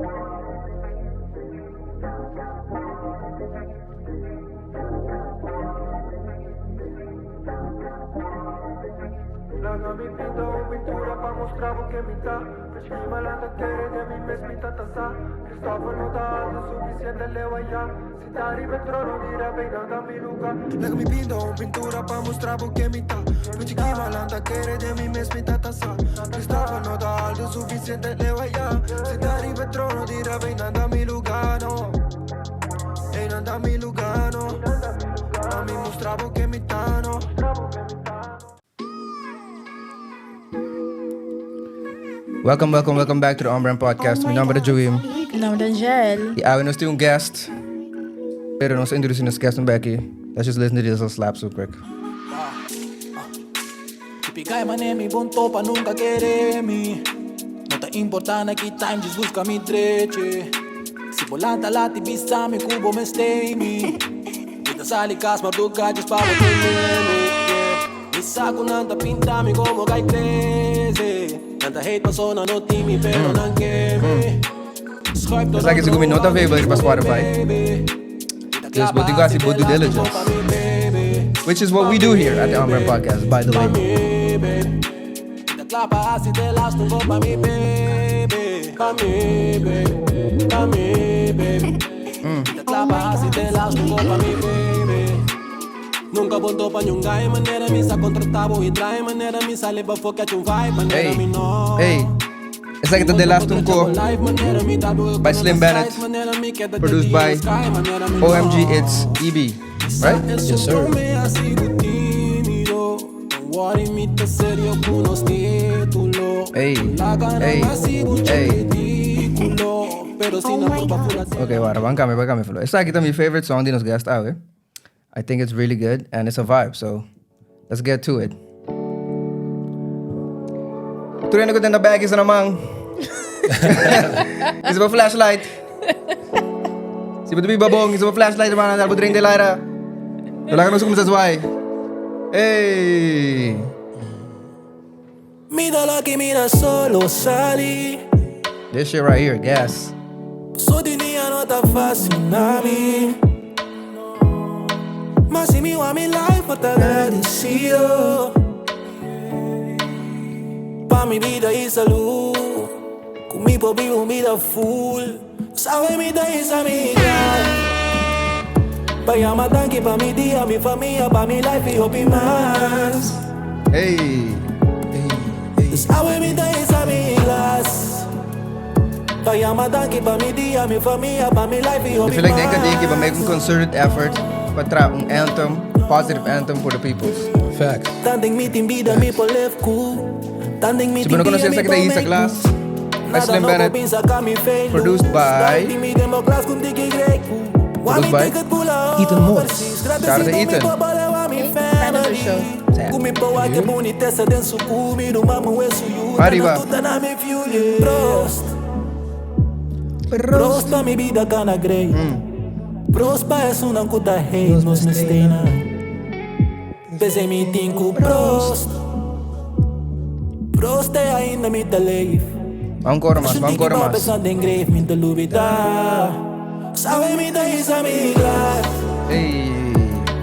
Laga mi pinta un pintura pa mustra bo ken mi ta. Prechi malanta kere den mi mes mi ta tasa. Christopher no ta alto suficiente leu aya. Sinta riba e trono di rap einan ta mi luga. Laga mi pinta un pintura pa mustra bo ken mi ta. Prechi malanta kere den mi mes mi ta tasa. Christopher no ta alto suficiente leu aya. Sinta riba e trono di rap einan ta mi luga, no. Einan ta mi luga, no. Pa mi mustra bo ken mi ta, no. Welcome, welcome, welcome back to the On Brand Podcast. Mi nomber ta Joey. Mi nomber ta Angel. Y awe nos tin un guest. Pero nos introduce nos guest un beki. Let's just listen to this little slap so quick. Pica mane mi bon topa nunca kere mi. No ta importa na ki time, just busca mi dreche. Si bo lanta lati bisa mi ku bo mestei mi. Mi ta sali kas marduga just pa bo tene mi. Yeah. Mi sa ku nan ta pinta mi como guy crazy. Nan ta hate paso nan no tin mi pero nan ke mi. Schuif It's like it's gonna be not available pa Spotify. Dus bo tin ku hasi bo due diligence. Which is what we do here at the On Brand Podcast, by the way. Hey, hey. Esaki ta The Last Unko by Slim Bennett, produced by OMG It's EB, right? Yes, sir. Hey, hey, hey. Okay, wara, ban cambia, ban cambia flow. Esaki ta mi favorite song di nos guest awe. I think it's really good and it's a vibe, so let's get to it. Tur hende ku den na bag is na man. Is bo flashlight. Si bo ta biba bon, is bo flashlight man, dal bo drink de laira. Laga nos kuminsá zwaai. Hey! Mira la que mira solo sali. This shit right here, gas. So di dia no ta fácil na mi. Mas si mi wa mi life ta agradecido. Pa mi vida y salud. Cu mi por biba un vida full. Sabe mi ta isa mi glas. Pa yama danki pa mi dia, mi famia, pa mi life y hopi mas. Hey! Dus awe mi ta isa mi glas. Pa yama danki pa mi dia, mi famia, pa mi life y I hopi feel like den kadeki ba mas. make un concerted effort pa traha un anthem, positive anthem for the peoples. Facts. Tanten mi tin bida mi por live cool. Tanten mi Si bo tin no dia conoce mi esaki ta por Isa make Glass moves. by Nada Slim no por Bennett, bin saca mi fe luz. produced by Dai mi demo glas con tiki grey. Wa Produced mi by ticket pula Ethan Moss. overseas. Shout out to Gradecido mi Ethan. por balewa mi Hey, fan of the family. show. Ku mi power ke boniteza den su ku mi ruman muhe su yu. Arriba. Tana tuta na mi fuel, yeah. Prost. Prost pa mi vida kana grey. Prost pa esunnan ku ta hate nos mestena. P'esei mi tin ku prost. Prost te ainda mi ta leef. Ban kore mas, ban kore mas. Pensa den grave mi ta lubida. Sabe mi ta hisa mi glas. Hey.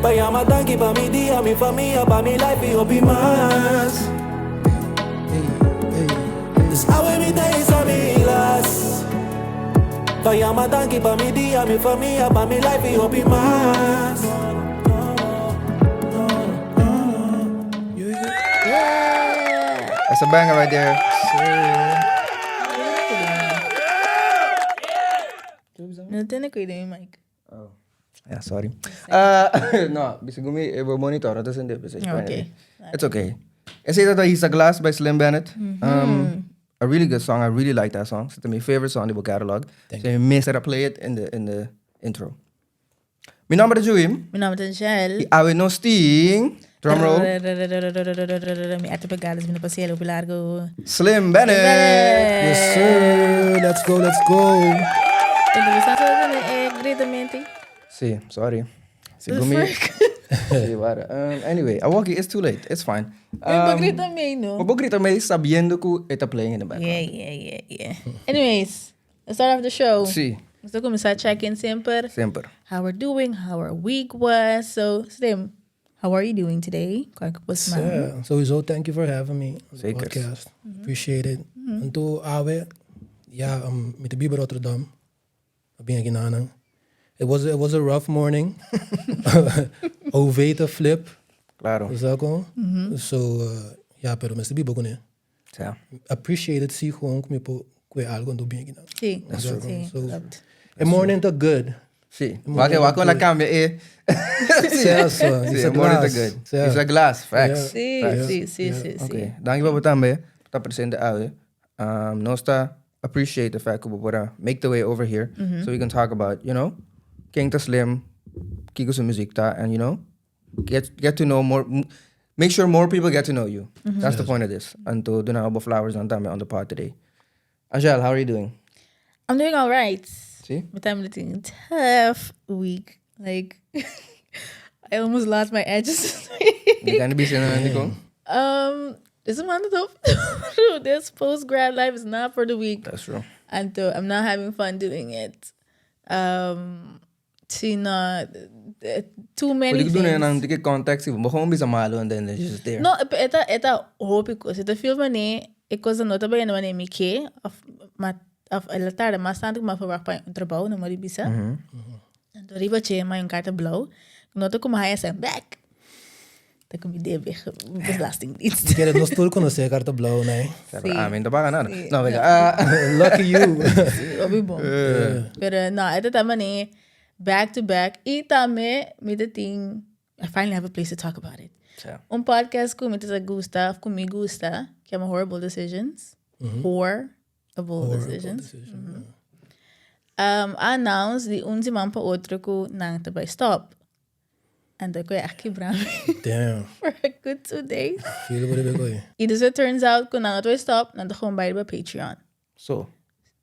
Pa yama danki pa mi dia, mi famia, pa mi life y hopi mas. Dus awe mi ta hisa mi glas. Pa yama danki pa mi dia, mi famia, pa mi life y hopi mas. Yeah. That's a banger right there. No tene cuidado mi mic. Oh. Yeah, sorry. No, bisa gumi e bo monitor no ta sende bisa. Okay. It's okay. Esei ta Hisa Glass by Slim Bennett. A really good song. I really like that song. It's my favorite song di bo catalog. Thank So mi mester a play it in the intro. Mi nomber ta Joey. Mi nomber ta Angel. Y awe nos tin, drum roll. Mi arte pegadas, mi no pasielo largo. Slim Bennett. Yes, sir. Let's go, let's go. Entonces, grita mente. Si, sorry. Si gumi. Si, wara. Anyway, awaki it's too late. It's fine. Um, grita me, no? Bo grita me sabiendo ku e ta playing in the background. Yeah. Anyways. Let's start off the show. Si. Nos ta kuminsá check in semper. Semper. How we're doing, how our week was. So, Slim, how are you doing today? Kua ku bo siman? Yeah, sowieso thank you for having me on the Zeker. podcast. Appreciate it. Anto awe, ja, mi ta biba Rotterdam. A bin aki nanan. It was a rough morning. OV ta flip. Claro. Sa kon? So, ja, pero mester biba kuné. Ja. Appreciate it si gewoon ku mi por kue algo anto bin aki nan. Si, Sa si, kon? So, klopt. e morning ta good. Si. Wak wak la cambia e. Sea so, Si, it's a e morning ta glass. good. Sea. It's a glass, facts. Si, si, si, si, Ok. si. Danki pa bo tambe ta presente awe. Nos ta appreciate the fact ku bo por a make the way over here so we can talk about ken ta Slim, kiko su music ta, and get to know more, make sure more people get to know you. That's the point of this. Anto duna bo flowers nan tambe on the pod today. Angel, how are you doing? I'm doing all right. Si? But I'm having a tough week. Like, I almost lost my edges this week. Di kan bisa na ko? This is one of this post grad life is not for the weak. That's true. And so I'm not having fun doing it. Si no, too many Pwede ko doon things. ng tiki context, bo gewoon bisa malo and then it's just there. No, e ta hopi kos. E ta feel mane, e kos no ta bayendo mane mi ke, of ma of el a tarda mas tantu ku mi a verwacht pa un trabou, no mori bisa. Anto riba che mi a un karta blou, no ta kuma haya sent back. Ta ku mi debe belastingdienst. Kere nos tur konosé e karta blou, nee. Si. Ah, mi no ta paga nada. No, venga. Ah. Lucky you. Si, hopi bon. Pero no, e ta ta mane back to back. I tambe mi ta tin, I finally have a place to talk about it. Un podcast ku mi ta gusta, of ku mi gusta, ku yama Horrible Decisions. Horrible Horrible Decisions. Decision. A announce di un siman pa otro ku nan ta bai stop. Anto ku a kibra mi Damn. for a good 2 days. Feel what it be. I dus it turns out ku nan no ta bai stop, nan ta gewoon bai riba Patreon. So,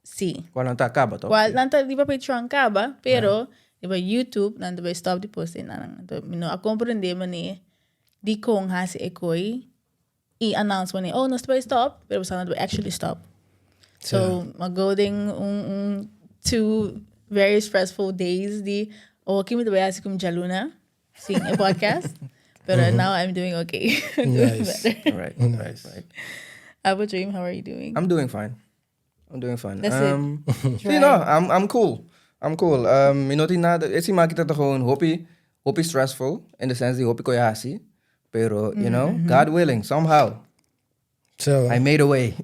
Si. kual nan ta kaba toch? Kual nan ta riba Patreon kaba, pero riba YouTube nan ta bai stop di post nan. Anto mi no a komprendé mane di kon hasi e koi i announce wanneer, oh, nos ta bai stop, pero nos ta actually stop. So, m'a go den un two very stressful days di, oh, aki mi ta bai hasi ku djaluna, sin e podcast. Pero now I'm doing okay. I'm doing Nice. better. Nice. Abu Dream, how are you doing? I'm doing fine. I'm doing fine. That's it. Si, no, I'm cool. I'm cool. Mi no tin nada. E siman aki ta gewoon hopi, hopi stressful in the sense di hopi kos hasi. Pero, God willing, somehow, So, I made a way.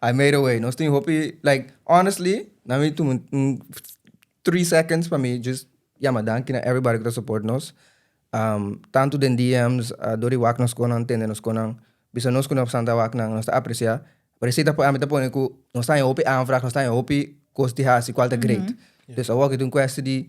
I made a way. Nos tin hopi, like, honestly, na mi tuma 3 seconds pa mi just, ja, maar danki na everybody ku support nos. Tantu den DMs, dor di wak nos konan, tende nos konan, bisa nos konan santa wak nan, nos ta apresiá. Pero esei ta ami ta pone ku nos ta hopi aanvraag, nos ta hopi kos di hasi, kual ta great. Dus awor ku un kwestie di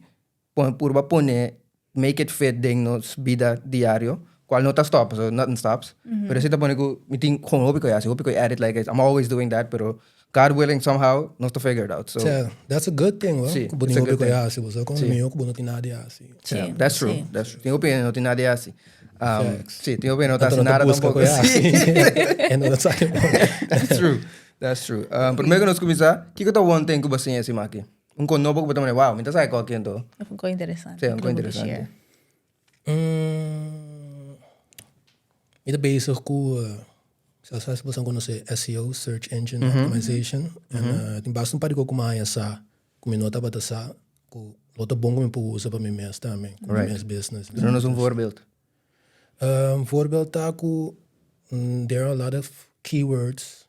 pone purba pone make it fit den nos bida diario, kual no ta stop, so nothing stops. Pero esei ta pone ku mi tin gewoon hopi kos hasi, hopi kos edit, like I'm always doing that, pero God willing somehow nos ta figure it out. So So, that's a good thing, well. Si, Ku bo it's a good tin thing. hasi, bo kon mi ku bo no tin nada hasi. Yeah, that's true. That's true. Tin hopi no tin nada hasi. Facts. Si, tin hopi no ta Anto no nada busca tampoko. kos hasi. Si. En no ta That's true. That's true. Promé ku nos kuminsá, kiko ta one thing ku bo a siña e siman aki? Un kos nobo ku bo ta wow, mi ta sabi kual anto. Un kos interesante. Si, un kos ku bo interesante. share. Mi ta bezig ku zoals bo konosé SEO, Search Engine Optimization. En tin basta un par di kos ku mi sa, ku mi no tabata sa, ku lo ta bon ku mi por usa pa mi mes tambe, ku mi mes business. Duna nos un voorbeeld. Voorbeeld ta ku there are a lot of keywords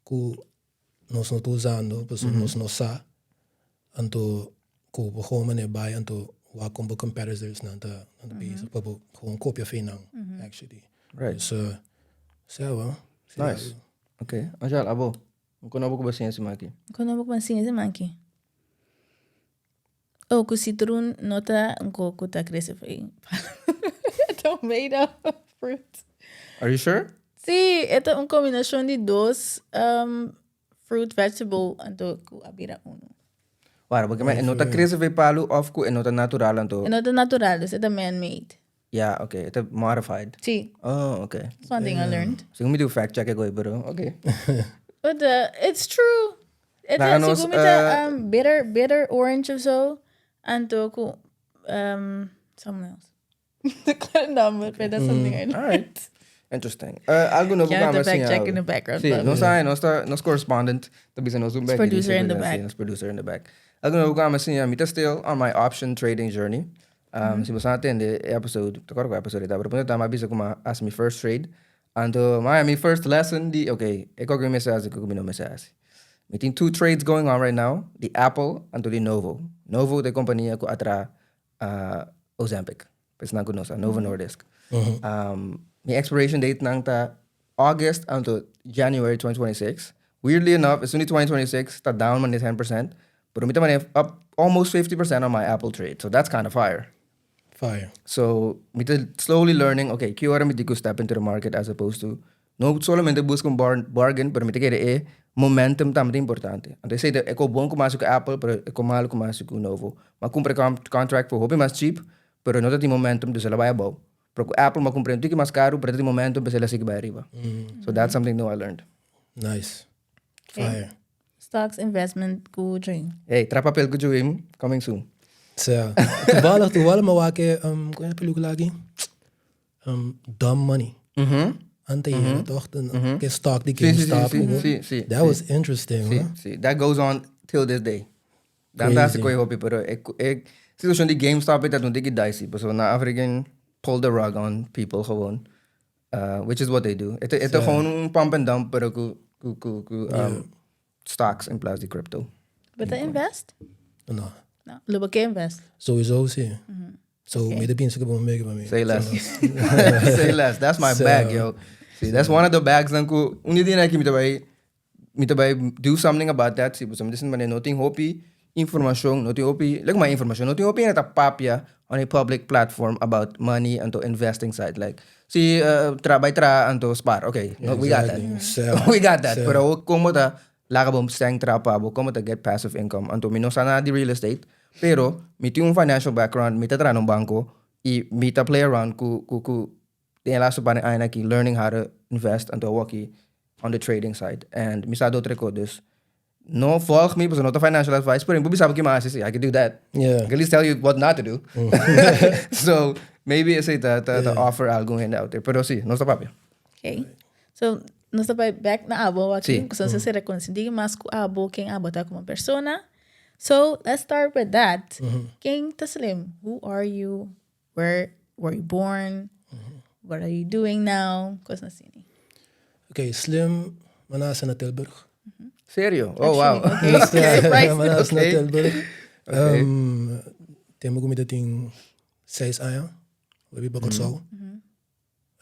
ku nos no ta usando, pasobra nos no sa, anto ku bo gewoon manera bai, anto wak kon bo competitors nan ta bezig, pa bo gewoon kopia for nan, actually. Dus, so, well, Nice. Okay. Angel, abo. Un kos nobo ku bo a siña e siman aki? Kos nobo ku m'a siña e siman aki? Oh, ku citroen no ta un kos ku ta krese for tomato fruit. Are you sure? Si, e ta un kombinashon di dos fruit vegetable anto ku a bira uno. Claro, porque no ta krese for palu of ku no ta natural anto. E no ta natural, dus e ta man-made. Yeah, okay. E ta modified. Si, Oh, okay. that's one thing I learned. So mi do fact check ik pero okay. But it's true. Het Laga is nos, segun mi ta bitter, bitter orange of zo. Anto ku someone else. De naam, but that's something I All right. Interesting. Algo nobo Yeah, ku the a back siña. check in the background. Sí, nos sa, nos ta, nos correspondent ta bisa nos un bek. Producer in the back. Nos producer in the back. Algo nobo ku a siña, mi ta still on my option trading journey. Si bo sa atende e episode, ta acuerdo ku episode ta, pero punto ta mi a bisa ku mi a hasi mi first trade. Anto, mi a mi first lesson di, okay, e kok mi mester hasi, e kok mi no mester hasi. Mi tin two trades going on right now, di Apple anto di Novo. Novo ta e kompania ku a traha Ozempic, pa esnan ku no sa, Novo Nordisk. Mi expiration date nan ta August anto January 2026. Weirdly enough, esun di 2026 ta down manera 10%, pero mi ta manera up almost 50% on my Apple trade, so that's kinda fire. Fire. So, mi ta slowly learning, okay, ki ora mi tin ku step into the market as opposed to no solamente buska un bargain, pero mi ta kere e momentum tambe ta importante. Anto esei ta e ko bon ku mi hasi ku Apple, pero e ko malu ku mi hasi ku Novo. Mi a kumpra e contract for hopi mas cheap, pero no ta tin momentum, dus el a bai abou. Pero ku Apple mi a kumpra un tiki mas karu, pero ta tin momentum, pues el a sigui bai ariba. So that's something new I learned. Nice. Fire. Stocks investment ku Dream. Hey, tra papel ku Dream, coming soon. Sa. Toevallig, toevallig mi a wak e, kon e pelikula aki? Dumb Money. Ante yera toch? Ke stock di GameStop. Si, si, si, si. That was interesting, Si, hoor. si. That goes on till this day. Dan ta hasi koe hopi, pero e, e situacion di GameStop e ta un tiki dicey, pasobra nan a freaking pull the rug on people gewoon. Which is what they do. E ta, e ta gewoon un pump and dump, pero ku, ku, ku, ku stocks in plaats di crypto. Bo ta invest? No. No. Lo bo ke invest? Sowieso si. So mi ta pinsa ku bo meke pa mi. Say less. Say less. That's my bag, yo. See, that's one of the bags nan ku un di dia aki mi ta bai mi ta bai do something about that. Si, pasobra mi ta sinti manera no tin hopi informacion, no tin hopi, like mas informacion, no tin hopi hende ta papia on a public platform about money anto investing side. Like, si tra bai traha anto spaar. Okay, we got that. Exactly. We got that. Seo. Pero como ta laga bo seng traha pa bo, como ta get passive income. Anto mi no sa nada di real estate, pero mi tin un financial background, mi ta traha na un banco y mi ta play around cu cu cu den e laatste paar aña aki learning how to invest anto awor aki on the trading side. And mi sa do otro cos, dus no volg mi pasobra no ta financial advice, pero mi por bisa bo kiman haci si, I can do that. I can at least tell you what not to do. So maybe esey ta ta ta offer algun hende out there, pero si, nos ta papia. Okay. So, nos ta bai back na abo aki, Sí. ku nos a rekonosí mas ku abo, ken abo ta komo persona. So, let's start with that. Ken ta Slim? Who are you? Where were you born? What are you doing now? Kos asina. Okay, Slim, mi a nase na Tilburg. Serio? Oh, wow. Actually, okay. Surprise. Mi a nase na Okay. Tilburg. Okay. Tempu ku mi ta tin seis aña, mi a biba Kòrsou.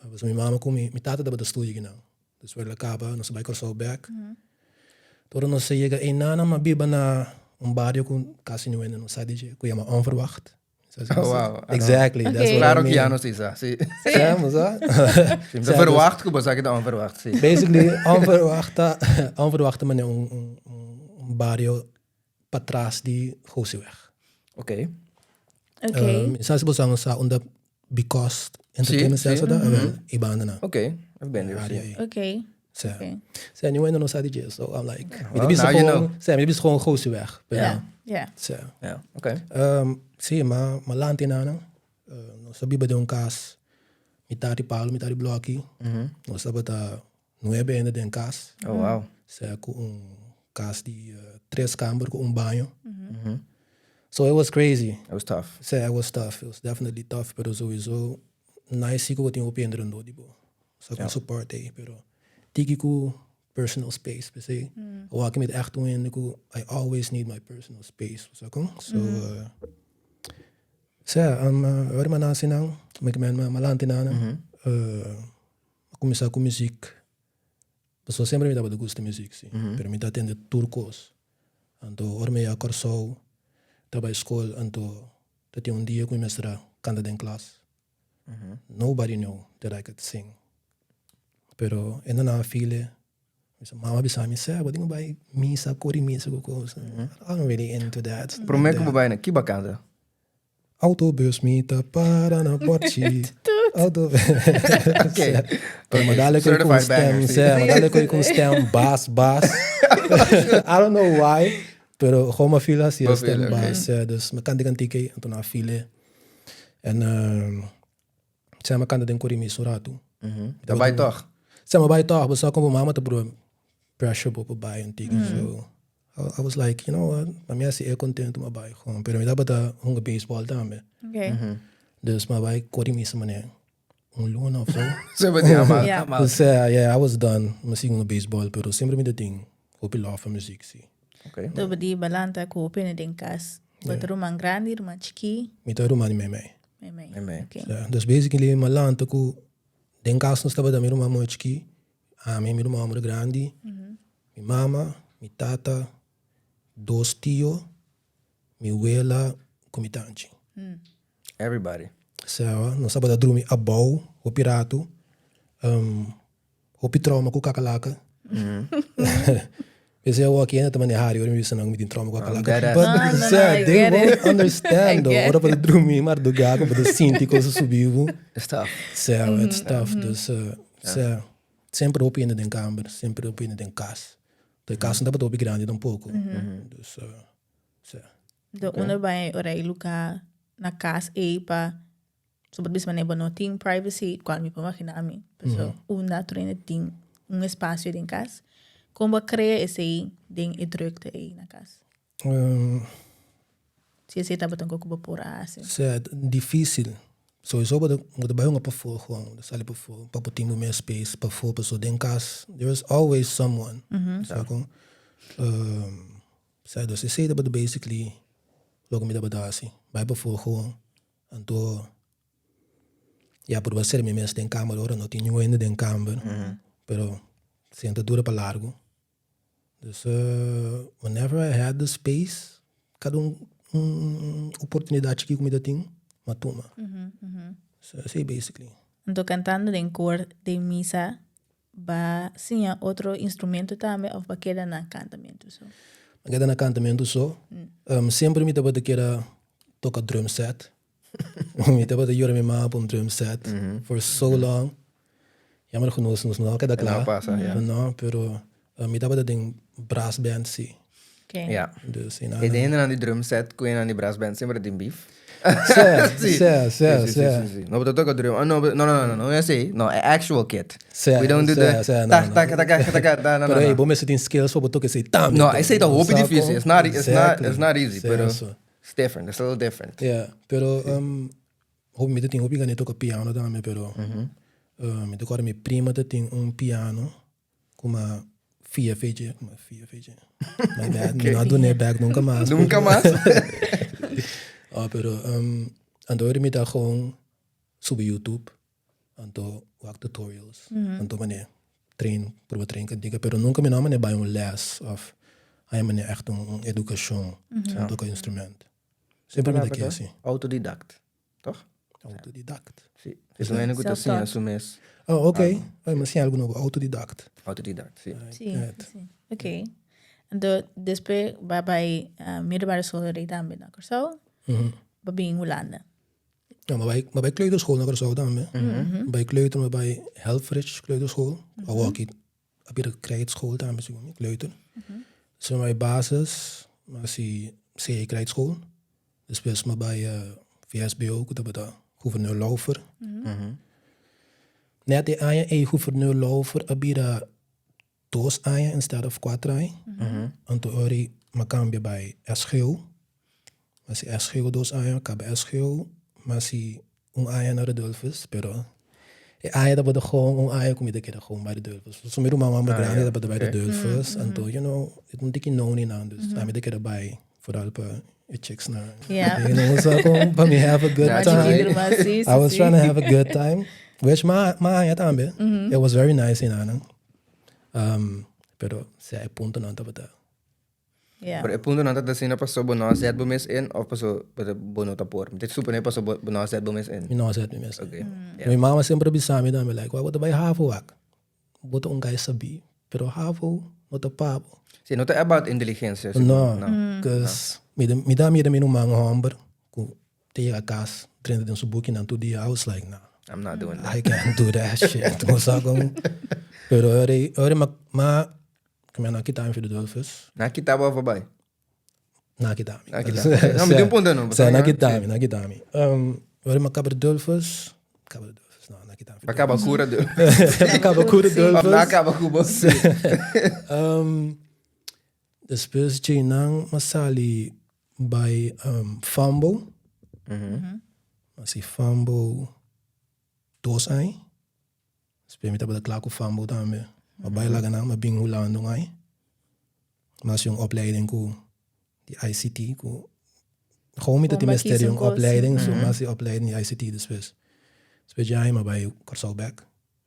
Pasobra mi mama ku mi tata tabata studia kinan. Despues el a kaba, nos a bai Kòrsou bèk. Ora nos a yega einan, mi a biba na un bario ku kasi niun hende no sa di dje, ku yama Onverwacht. Oh, wow. Exactly. That's what I Claro mean. que ya no si sa, si. Sa, mo sa? Si, mi verwacht ku bo sa kita onverwacht, si. Basically, onverwacht ta, onverwacht ta manera un, un, un bario patras di Gosieweg. Oké. Okay. Sa si bo sa sa unda Because Entertainment Si, si. Center ta, awel, e banda na. Oké, I've been there, Area si. ei. Okay. Sa. Okay. Sa, niun hende no sa di dje, so I'm like, mi Well, ta bisa now you gewoon, know. sa, mi ta bisa gewoon Gosieweg. Pero, Yeah. Yeah. Sa. Ja, oké. Sí, ma, ma lanti nana. Nos a biba den un kas, mitar di palu, mitar di blòki. Nos tabata nuebe hende den kas. Oh, wow. Sea ku un kas di tres kamber ku un baño. So it was crazy. It was tough. Sea, it was tough. It was definitely tough, pero sowieso nice si ku bo tin hopi hende rondó di bo. Sa ku support ei, pero tiki ku personal space. P'esei awor aki mi ta ègt un hende ku I always need my personal space. Bo sa kon? So, sea, ora mi a nase nan, mi ke men mi a lanta nan, a kuminsá ku muzik. Pasobra semper mi tabata gusta muzik, si. Pero mi ta atende tur kos. Anto ora mi a Kòrsou ta bai skol, anto ta tin un dia ku mi mester a kanta den klas. Nobody knew that I could sing. Pero e nan a feel Mi sa mama bisa mi, Sè, bo tin ku bai misa, kori misa ku kos. I'm not really into that. Promé ku bo bai na kiba kanta? Autobus mi ta para na porchi. Autobus. Okay. Pero mi dale ku Certified stem, banger, sí. sè, mi dale ku stem bas, bas. I don't know why, pero gewoon m'a feel hasi Bo e feel, stem oké. bass. Ja, dus m'a kanta e kantika ei, anto nan a feel e. En sa m'a kanta den kor di misa un ratu. Ta bai tòg? Sa m'a bai tòg, pasobra komo mama ta puru pressure bo pa bai un tiki. So I was like, you know what, pa mi hasi e contento m'a bai gewoon. Pero mi tabata hunga baseball tambe. Dus m'a bai kor di misa manera un luna of zo. Semper tin ama. Osea, yeah, I was done. Mi a sigui hunga baseball, pero semper mi ta tin hopi love pa muziek, si. Okay. Toba di balanta ku hopi hende den kas. Bo ta ruman grandi, ruman chikí? Mi ta ruman di meimei. Meimei, Meimei. okay. Ja, dus basically mi a lanta ku den kas nos tabata mi ruman muher chikí, ami mi ruman homber grandi, mi mama, mi tata, dos tio, mi wela ku mi tanchi. Everybody. Sewa, nos tabata drumi abou hopi ratu, hopi trauma ku kakalaka. P'esei awor aki hende ta manehá ora mi bisa nan ku mi tin trauma ku kakalaka. But No, no, no, sea, I they get won't it. I understand though. get Ora bo ta drumi mardugá ku bo ta sinti kos a subi bo. It's tough. Sewa, it's tough. Dus, sea, semper hopi hende den kamber, semper hopi hende den kas. E kas no tabata hopi grandi tampoko. Dus, sea. Do unda bai ora e lugar na cas ei pa so bo ta bisa manera bo no tin privacy cual mi por imagina mi pasobra unda tur hende tin un espacio den cas con bo a crea esey den e drukte ei na cas si esey tabata un cu bo por a haci. Sea dificil sowieso bo ta bo ta bai hunga pafó gewoon bo ta sali pafó pa bo tin bo mes space pafó pasobra den cas there is always someone sa con. Sa dus esei tabata basically loke mi tabata hasi, bai pafó gewoon. Anto ya por ser mi mes den kamer ora no tin niun hende den kamer, pero sienta dura pa largu. Dus whenever I had the space, kada un oportunidad chikí ku mi ta tin, mi a tuma. So esei basically. Anto kantando den kor den misa Ba siña otro instrumento tambe of ba keda na kantamentu so? Ba keda na kantamentu so. Semper mi tabata keda toka drum set. Mi tabata yora mi mama pa un drum set for so long. Jammer genoeg nos no a keda kla. No pasa, ya. No, pero mi tabata den brass band si. Okay. Ja. Dus y na. E hendenan di drum set cu hendenan di brass band semper tin beef. Sí, sí, sí, Sí, sí, sí, sí. No, bo ta toca drum. Oh, no, no, no, no, no es así. No, e actual kit. Sí, We don't do sí, the sí, no, tak, no. tak, tak, tak, tak, no, no, Pero hey, no. bo mester tin skills pa bo toca esey tambe. No, toch? esey ta hopi Sa difícil. con? It's not, it's not, Exactly. it's not easy, Sí, pero so. it's different. It's a little different. Yeah, pero um, hopi mi ta tin hopi gana di toca piano tambe, pero mi ta acorda mi prima ta tin un piano Kuma fia fechi, kuma fia fechi. My bad, mi no a dun'é bek nunka mas. Nunka mas? Oh, pero um, anto ora mi ta gewoon subi YouTube, anto wak tutorials, anto mane train, proba train kantika, pero nunka mi no a mane bai un les of haña mane echt un, un edukashon pa toka instrument. Semper mi ta ke asi. Autodidact, toch? Autodidact. Si. Es un hende ku ta siña su mes. Oh, ok. Ay, mi a siña algu nobo. Autodidact. Autodidact, si. Si, si. Ok. Anto, despues bo a bai middelbare school rei tambe na Kòrsou, bo a bin Hulanda. No, mi a bai, mi a bai kleuterschool na Kòrsou tambe. Mi a bai kleuter, mi a bai Helfrich kleuterschool. Awor aki a bira krijtschool tambe segun mi, kleuter. Despues mi a bai basis, mi a hasi CE krijtschool. Despues mi a bai VSBO ku tabata Gouverneur Lauffer. Net e aña ei Gouverneur Lauffer a bira dos aña instead of kuater aña. Anto ora mi a kambia bai SGO. Mi a hasi SGO dos aña, kaba SGO, mi a hasi un aña na Radulphus, pero e aña tabata gewoon un aña ku mi ta keda gewoon bai Radulphus. So mi ruman mas grandi tabata bai Radulphus, anto you know, e ta un tiki noni nan, dus ami ta keda bai vooral pa e chicks nan. You know, so kon pa mi have a good time. I was trying to have a good time, which mi a haña tambe. It was very nice einan. Pero sea e puntonan tabata. Yeah. Pero e puntonan ta asina paso bo no a zet bo mes in of paso bo no ta por? Mi ta supone paso bo no a zet bo mes in. Mi no a zet mi mes in. Okay. Mi mama semper a bisa mi tambe like, wak bo ta bai havo wak, bo ta un guy sabí, pero havo no ta pa bo. Si, no ta about inteligencia. No, cause mi ta mira mi ruman homber ku ta yega kas drenta den su bukinan tur dia, I was like, nah. I'm not doing that. I can't do that shit. Bo sa kon? Pero ora, ora mi a. Mi a kita mi for di Dolphus. Na kita bo of a bai? Na kita mi. Na kita. No, mi tin un punto no. Sa, na kita mi, na kita mi. Um, ora mi a kaba di Dolphus, kaba di Dolphus, no, na kita mi. A kaba kura Dolphus. A kaba kura Dolphus. Of na kaba ku bo. Um, despues djeinan mi a sali bai um, Fambo. Mi a hasi Fambo dos aña. Despues mi tabata kla ku Fambo tambe. Mi a bai laga nan, mi a bin Hulanda un aña. Mi a hasi un opleiding ku di ICT ku gewoon mi ta tin mester di un opleiding, so mi a hasi opleiding di ICT despues. Despues di aña mi a bai Kòrsou bèk.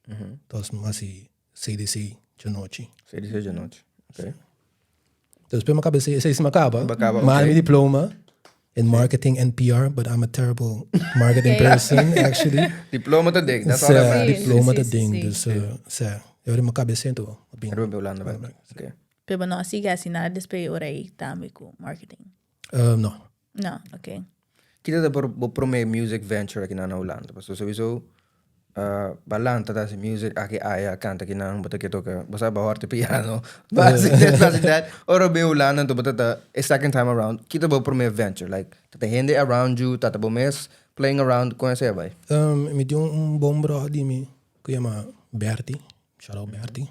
Entonces mi a hasi CDC djanochi. CDC djanochi, ok. Despues mi a kaba esei si mi a kaba. Bo a kaba, Mi a haña ok. mi diploma in marketing and PR, but I'm a terrible marketing person actually. Diploma ta ding, that's all that Sè, matters. diploma ta Si, si, ding, si. dus sè. E ora mi a kaba esei anto a bin. Aruba Hulanda bek. Ok. Pero bo no a sigui hasi nada despues e ora ei tambe ku marketing? No. No, ok. Kita ta bo prome music venture aki nan na Hulanda? Pasobra souiso bo a lanta ta hasi music aki aya kanta aki nan bo ta ke toka bo sa bo a hòrta piano bo a hasi this bo a hasi that ora bo bin Hulanda anto bo ta ta e second time around kita bo prome venture like ta ta hende around you ta ta bo mes playing around kon esei a bai? Mi tin un bon bro di mi ku yama Bertie shout out Bertie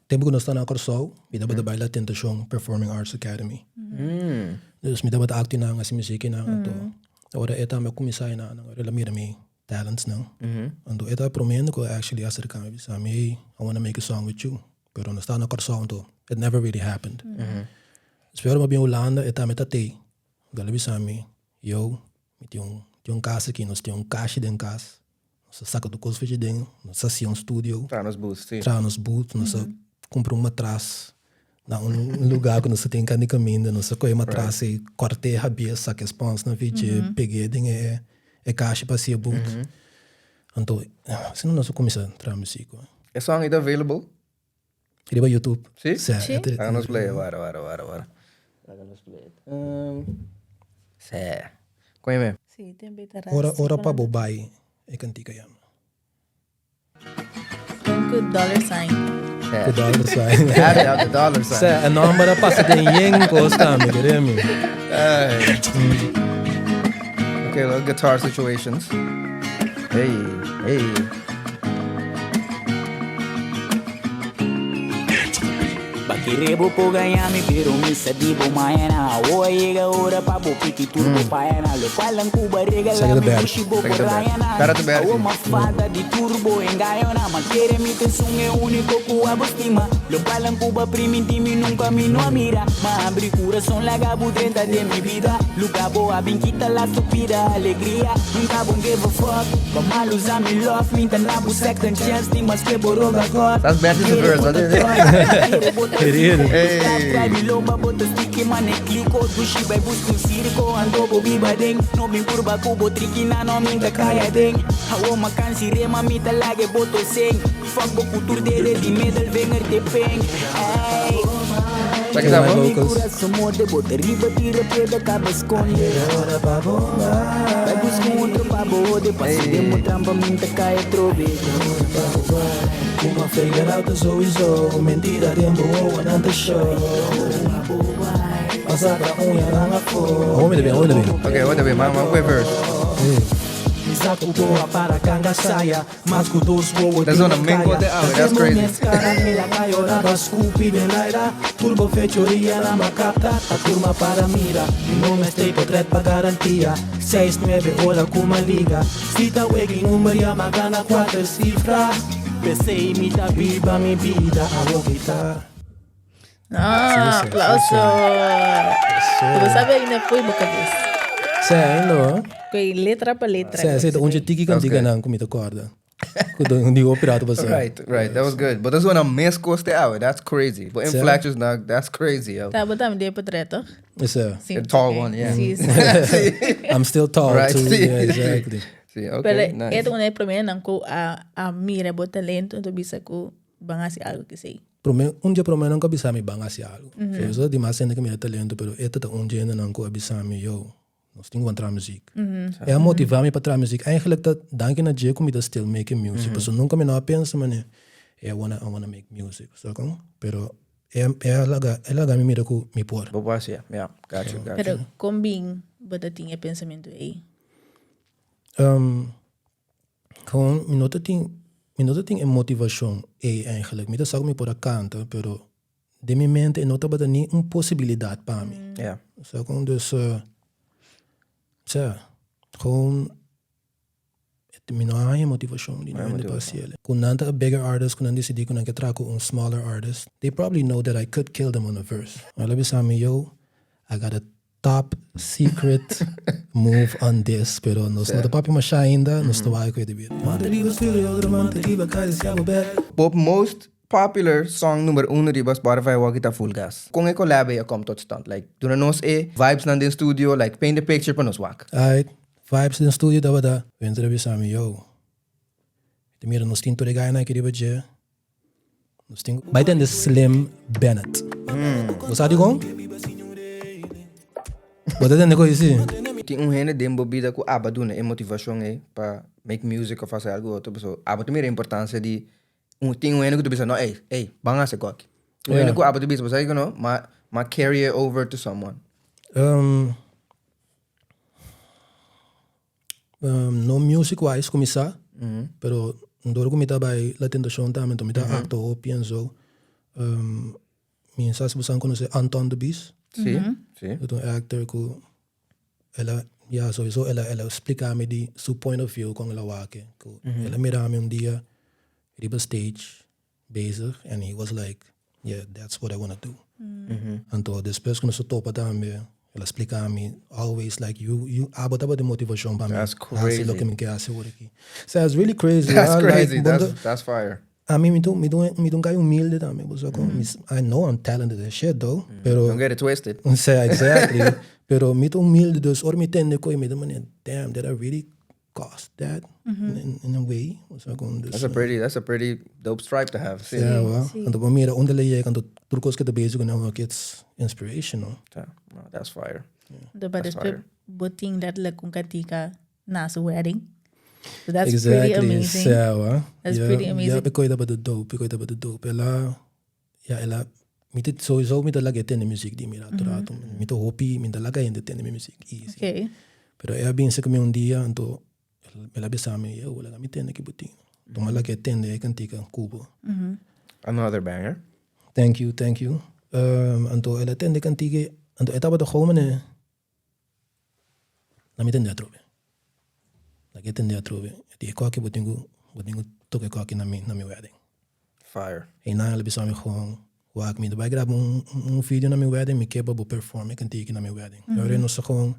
Tempu ku nos ta na Kòrsou, mi tabata bai La Tentashon Performing Arts Academy. Dus mi tabata aktua nan, hasi muzik nan. Anto ora e tambe a kuminsá einan, ora el a mira mi talents nan. Anto e ta e promé hende ku a actually aserká mi, bisa mi, hey, I wanna make a song with you. Pero nos ta na Kòrsou, anto it never really happened. Despues ora mi a bin Hulanda, e tambe ta tei. Anto el a bisa mi, yo, mi tin un tin un kas aki, nos tin un kashi den kas. Nos a saka tur kos fechi den, nos a hasi un studio. Traha nos booth, si. Traha nos booth, nos a kumpra un matras na un lugar ku nos a tin kanda kaminda, nos a kohe matras ei, kòrt'é habié, saka e sponsnan fechi, peg'é den e kashi pa hasi e booth. Anto, asina nos a kuminsá traha musik. E song ei ta available? Riba YouTube. Si? Si. Si. Laga nos play, wara, wara, wara, wara. Laga nos play. Um, si. Kon je me? Si, ten beta ras. Ora, ora pa bo bai e kantika yama. Kon ku dollar sign. Si. Ku dollar sign. Add out the dollar sign. Si, e nomber a pasa den yen kos tambe, kere mi. Ay. Okay, little guitar situations. Hey, hey. Bakere bo por gaña mi pero mi sa di bo mañana Awo a yega ora pa bo piki tur bo pañana Locual nan cu ba regala Saca de mi Berti. dushi bo Saca por de Berti. rañana Shout out to Berti. Awo ma falta di tur bo engañona Ma kere mi ta esun e unico cu abo stima Locual nan cu ba priminti mi nunca mi no a mira Ma abri curason laga bo drenta den mi bida Luga bo a bin kita la stupida alegria Nunca bo give a fuck Pa mal usa mi love Mi ta na bo second chance Ni maske bo roga God That's Bertie se verse, wat is Heri, Hey. Check it out, My bro. vocals. Hoor me hoor me Okay, wat heb Maar maar verse. That's on a mingo de awe, that's crazy. Ah, Si, si, aplauso. si. Bo sabe ainda foi bo cabeza. Si, ainda hoor. Koi letra pa letra. Si, si, un tiki That was kantika good. nan ku mi ta kòrda. Ku ta un di pirata pasá. Right, right. That was good. But that's when a mes koste awe. That's crazy. But Si. inflections now, that's crazy, yo. Ta, bo tambe den portret, toch? Si. Si, A tall oké. one, yeah. Si, si. I'm still tall Right. too. Si. Yeah, exactly. Si, okay, Pero nice. e ta un e promé nan ku a a mira bo talento en bisa ku ban hasi algo ku esei. Promé, un dje promé nan ku a bisa mi ban hasi algo. So eso ta di mas hende ku mira talento, pero e ta ta un dje hendenan ku a bisa mi, yo, nos tin ku ban traha muzik. E a motivá mi pa traha muzik. Eigenlijk ta danki na dje ku mi ta still making music, pasobra nunka mi no a pensa manera. Hey, I wanna, I wanna make music, sa kon? Pero e, e a laga, e laga mi mira ku mi por. Bo por hasié, ya, got you, got you. Pero kon bin bo ta tin e pensamentu ei? Um, gewoon, mi no ta tin, mi no ta tin e motivashon ei eigenlijk. Mi ta sa ku mi por a kanta, pero den mi mente e no tabata ni un posibilidat pa mi. Ya. Sa kon? Dus, sa, gewoon Mi no a haña motivashon di nan hende pa hasi el. Ku nan ta a bigger artist ku nan disidí ku nan ke traha ku un smaller artist, they probably know that I could kill them on a verse. El a bisa mi, yo, I got a top secret move on this, pero nos no ta papia masha ainda, nos ta wak ku e debido. Man ta riba studio y otro man ta riba karisia bo bek. Bo most popular song number uno riba Spotify awor ki ta Full Gas. Kon e collab ei a kom tot stand? Like, duna nos e vibes nan den studio, like paint the picture pa nos wak. Aight, Vibes den studio tabata. Winter a bisa mi, Yo, mi ta mira nos tin tur e gainan aki riba dje. Nos tin. Bai tende Slim Bennett. Bo sa dikon? Bo ta tende koe si? Tin un hende den bo bida ku aba duna e motivashon ei pa make music of hasi algu otro pasobra abo ta mira e importansia di un tin un hende ku ta bisa no ey ey ban hasi e koki. Un hende ku abo ta bisa bo sa kiko no ma ma carry it over to someone. No music wise ku mi sa, pero dor ku mi ta bai La Tentacion tambe enton mi ta acto hopi en zo. Mi sa si boso a konosé Anton de Bies. Si, si. E ta un actor ku el a, ya souiso el a el a splika mi di su point of view kon el a wak e. Ku el a mira mi un dia riba stage bezig and he was like yeah that's what I wanna do. Anto despues ku nos a topa tambe el a splika mi always like you you abo tabata e motivashon pa mi That's hasi loke crazy. mi ke hasi awor aki. So it's really crazy That's ya like crazy bo that's ta that's fire. ami mi ta mi ta mi ta un guy humilde tambe bo sa kon I know I'm talented as shit though pero Don't get it twisted. Sea exactly pero mi ta humilde dus ora mi tende koe mi ta manera damn did I really cost that in a way. Osea con dus. That's a pretty, that's a pretty dope stripe to have. Sí, yeah, well. Sí. Anto bo mira unda le llega, anto tur cos que ta bezig cu nan, it's inspirational. Ja, no, that's fire. Anto pa That's despues fire. bo tin letterlijk un cantica na su wedding. So that's exactly. pretty amazing. Sea, wa. That's yeah, pretty amazing. Ja, e tabata dope, e tabata dope. El a, ja, el a, mi ta sowieso mi ta laga e tende muziek di mi rato rato. Mi ta hopi, mi ta laga hende tende mi muziek easy. Okay. Pero e a binse ku mi un dia, anto el a bisa mi, yo, laga mi tende ki bo tin. Anto mi a laga e tende e kantika Kubo. Another banger. Thank you, thank you. Anto el a tende e kantika, anto e tabata gou manera. Na mi tende atrobe. Na ke tende atrobe. E di e koki bo tin ku bo tin ku toka e koki na mi na mi wedding. Fire. E nan el a bisa mi gewoon wak mi ta bai graba un un video na mi wedding mi ke pa bo perform e kantiki na mi wedding. Mm -hmm. Nos a gewoon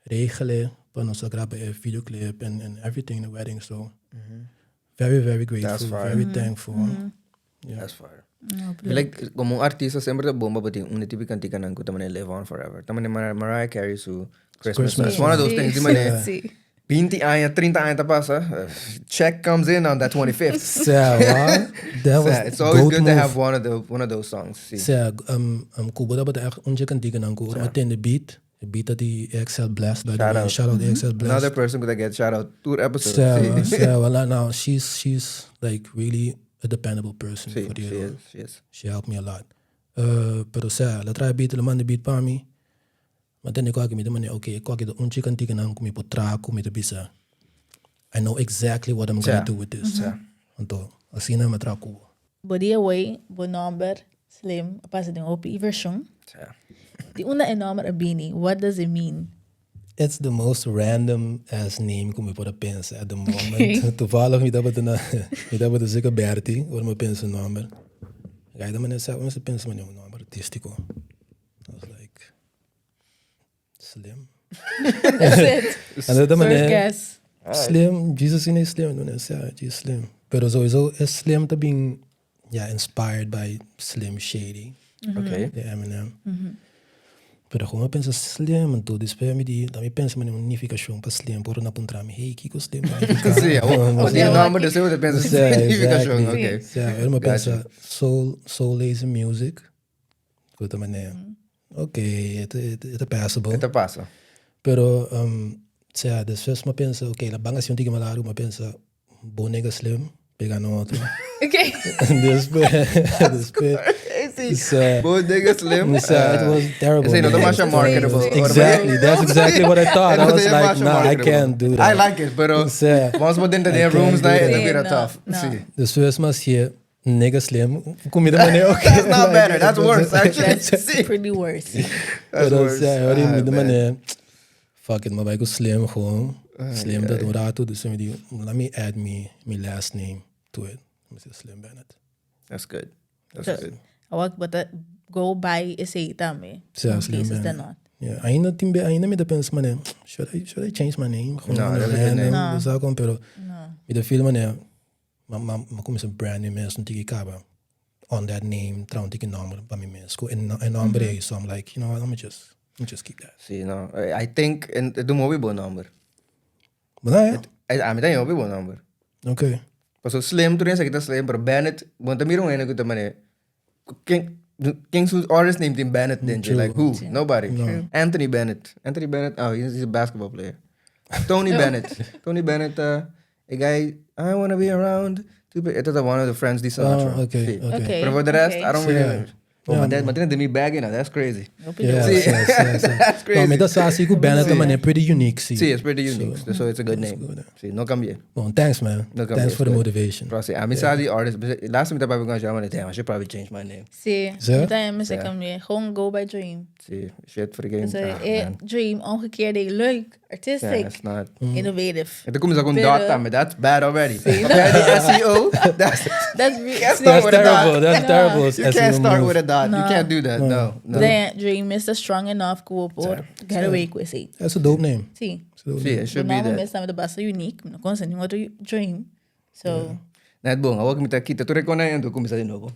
regele pa nos a graba e videoclip en en everything na wedding so mm -hmm. very very grateful, very mm -hmm. thankful. Mm -hmm. Yeah. That's fire. No, like, como un artista sempre ta bomba pa tin un tipo canticanan cu ta manera live on forever. Ta manera Mariah Carey su Christmas. Christmas. It's one of those things. Di manera Sí. 20 aña, 30 aña ta pasa. Check comes in on that 25th. Sea, wa? That was Sea, it's always goat good to move. have one of the one of those songs. Sí. Sea, um, Cuba tabata echt un dje canticanan cu ora mi tende beat, e beat ta di XL Blast, by the Shout way. out. Shout out XL Blast. Another person could get shout out tur episode. Sea, Sí. wa, sea, wa. La, now, she's, she's like really a dependable person Sí, for the she is, she is. She helped me a lot. Pero sea, la traha beat, la manda beat pa mi. Ma tende koki mi ta manda, okay, koki ta un chi kantikanan ku mi por traha ku mi ta bisa, I know exactly what I'm gonna do with this. Sea. Anto, asina mi a traha ku bo. Bo dia away, bo nomber, Slim, a pasa den hopi version. Sea. Di unda e nomber a bini? What does it mean? It's the most random ass name ku mi por a pensa at the moment. Toevallig mi tabata na mi tabata cerca Bertie ora mi a pensa un nomber. Guy ta manera sa mi mester pensa manera un nomber artistico. I was like Slim. That's it. Anto ta First manera guess. Slim, Jesus in Slim, no sa, Jesus Slim. Pero sowieso e Slim ta bin ja inspired by Slim Shady. Okay. De Eminem. Pero gewoon a pensa Slim, anto despues mi di, mi pensa manera un nifikashon pa Slim, por na puntra mi, hey, kiko Slim ta nifiká? Sí, o di nomber despues bo ta pensa Sí, nifikashon, exactly. okay. Sí, ora mi pensa soul, soul lazy music, ku ta manera, okay, e ta, e ta passable. E ta pasa. Pero, sea, despues mi a pensa, okay, la banda si un tiki mas largu, mi a pensa Bo nigga Slim. pega na otro. Okay. Despues, despues. Crazy. Bo nigga Slim. So, it was terrible. Esey no ta man. masha marketable. Exactly. That's exactly what I thought. I was like, nah, I can't do that. I like it, pero Sí. vamos por dentro de I can't rooms do na that. e Sí, bira no, tough. no. Sí. Despues mas hier nigga Slim. Comida mané okay. That's not better. That's worse, actually. That's Sí. pretty worse. That's Pero worse. sí, ahora Ah, mi man. mané fuck it, maar bij Slim gewoon. Slim dat un rato, dus mi di, let me add me my last name to it. Mi say Slim Bennett. That's good. That's So, good. Awak but that go by esey tambe. Sí, More Slim cases than Bennett. not. Yeah, ainda tin be ainda mi ta pensa mané, should I change my name? Gewoon No, that's a good name. random, dus gewoon, pero mi ta feel mané, m'a m'a m'a cuminsa brand mi mes un tiki caba on that name, traha un tiki nomber pa mi mes, cu e e nomber ey, so I'm like, you know what, let me just keep that. Sí, no. I think en e ta un hopi bon nomber. But yeah. Ami ta un hopi bon nomber. Okay. Paso Slim, tur esaki ta Slim, pero Bennett, bo no ta mira un hende cu ta mane, ken, ken su artist name tin Bennett den dje? Like who? Nobody. Anthony Bennett. Anthony Bennett, oh, he's a basketball player. Tony Bennett. Tony Bennett ta e guy, I wanna be around. E ta one of the friends di Sinatra. Oh, okay, Sí. okay. Okay. Pero for the rest, okay. I don't really Yeah. Oh, maar dat, maar dit mi bag in, that's crazy. Yeah, Sí. sí, sí. That's crazy. No, mi ta sa si cu Bennett ta manera pretty unique, si. Sí, it's pretty unique. So, it's a good name. good, Sí, no cambié. Bon, thanks man. No cambié. Thanks for the Good. motivation. Pero sí, ami sa di artist. Last time mi tabata papia cu Jean, damn, I should probably change my name. Sí, Sí? mi tambe mester cambia. Gewoon go by dream. Sí, shit for the game. Dus, Ah, man. dream, omgekeerd, leuk, artistic, Yeah, it's not. innovative. En toen cuminsa cu Pero- dot tambe. That's bad already. Sí. Okay, the SEO. That's, That's you can't start That's with a terrible. dot. That's terrible. You can't SEO start move. with a dot. You can't do that. No. No. Then dream is strong enough ku por get away ku esey. That's a dope name. Sí. That's a dope Sí, name. it should be Normal that. mes tambe basta unique, no conoce ningun otro dream. So, Net bon, awor cu mi ta kita tur e cona y anto cuminsa di nobo.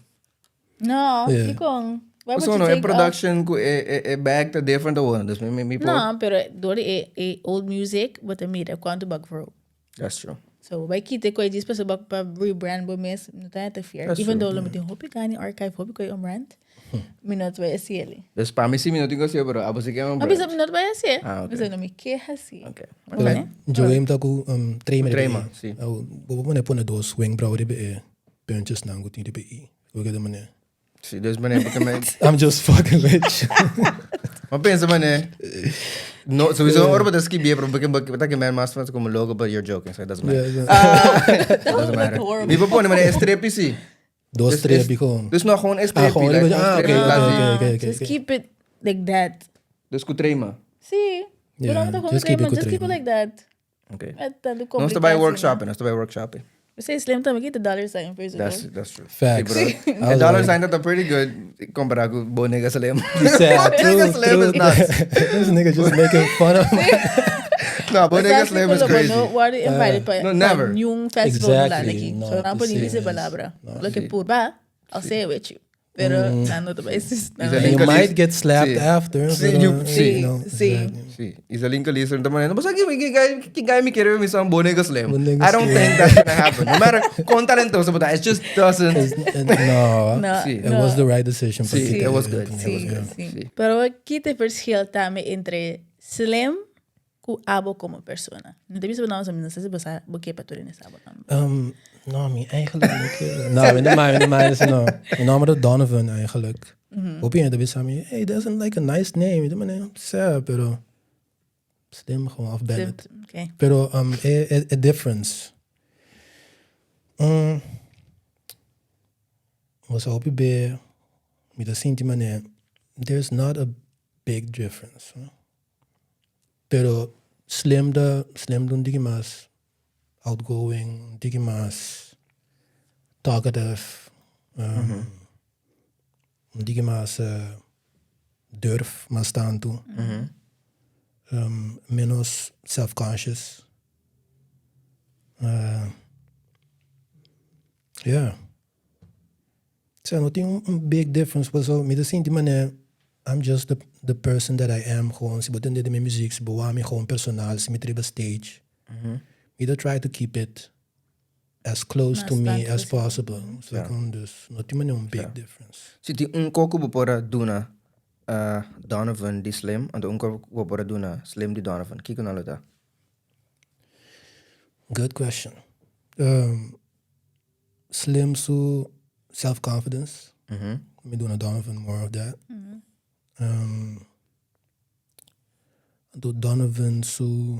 no, Yeah. dicon? Why would So you no, e take off? production cu e e e bag ta different awor, dus mi mi mi por. No, pero door e e old music bo ta mira cuanto bo a grow. That's true. So bai kita koe djis pasobra bo pa rebrand bo mes no ta interfere. That's Even true. though lo mi tin hopi gani archive hopi koe om brand, mi no ta bai hasi eli. Dus pa mi si mi no tin ku hasié pero abo si ke un No bisa brand. mi no ta bai hasié. Ah, ok. Bisa no mi ke hasi. Ok. Ok. Joey ta ku um, trema riba Trema, e. si. Au, bo por pone dos wenkbrauw riba e puntjesnan ku tin riba e. Bo keda manera. Si, dus manera porque me I'm just fucking with you. Maar pensa manera. No, sowieso ora bo ta skibié pero porque bo ta kemar mas mas como logo but you're joking so it doesn't matter. Yeah, yeah. It doesn't matter. horrible. Mi por pone manera e strepi si. Dos Dus strepi gewoon. Dus no gewoon e strepi. Ah, gewoon like, ah, gewoon oké, strepi oké, laat zien. oké, oké, oké, Just oké. keep it like that. Dus ku trema. Si. Yeah, Pero no just keep it just ku keep it trema. like that. Oké. Met tanto Nos ta bai complicatie. workshoppen, nos ta bai workshoppen. Você slim também kita dollar sign first. That's true. Facts. Sí, I bro. was E dollar like- sign ta pretty good compara cu bo nigga Slim. Sad. Bo nigga True, Slim is true. nuts. This nigga just making fun of me. No, bo nigga Slim is crazy. No word invited pa No, never. pa ningun festival Exactly. aqui. No, So não pode precies. dizer palavra. No. Lo que por ba, I'll say it with you. Pero mm. no te vai Is And that you Lincoln might is- get slapped Sí. after. Sí, pero, you- sí. you know, Sí. exactly. Sí, Isalin Calister ta manera, "Basta ki ki guy ki guy mi kere mi son bo nigga Slim." Bo nigga I don't Slim. think that's gonna happen. No matter con talentoso, but it just doesn't. No, No, Sí. it was the right decision. Sí, pa it was good. Yeah. It was Sí, good. sí. Sí. Pero ki ta verschil tambe entre Slim ku abo como persona? No te bisa no, no sé si bo sa bo ke pa tur hende sa bo tambe. No, mi eigenlijk niet. Nou, in de mij, in de mij is no. Mi nomber ta Donovan eigenlijk. Hopi hende ta bisa mi, hey, that's like a nice name. Mi ta manera, sa, pero Slim gewoon of Bennett. Oké. Pero e, e difference. Was hopi be, mi ta sinti manera, there's not a big difference. No? Pero Slim da, Slim ta un tiki mas outgoing, un tiki mas talkative, un tiki mas durf, mas tanto. Menos self-conscious. Yeah. Sea, no tin un big difference, paso mi ta sinti manera I'm just the person that I am. Gewoon, si bo tende di mi muziek, si bo wak mi gewoon personal, si mi ta riba stage. Mi ta try to keep it as close to me as possible. So, gewoon dus, no tin manera un big difference. Si tin un kos ku bo por a duna Donovan di Slim, anto un kos ku bo por a duna Slim di Donovan, kiko nan lo ta? Good question. Slim su self confidence. Mi duna Donovan more of that. Anto Donovan su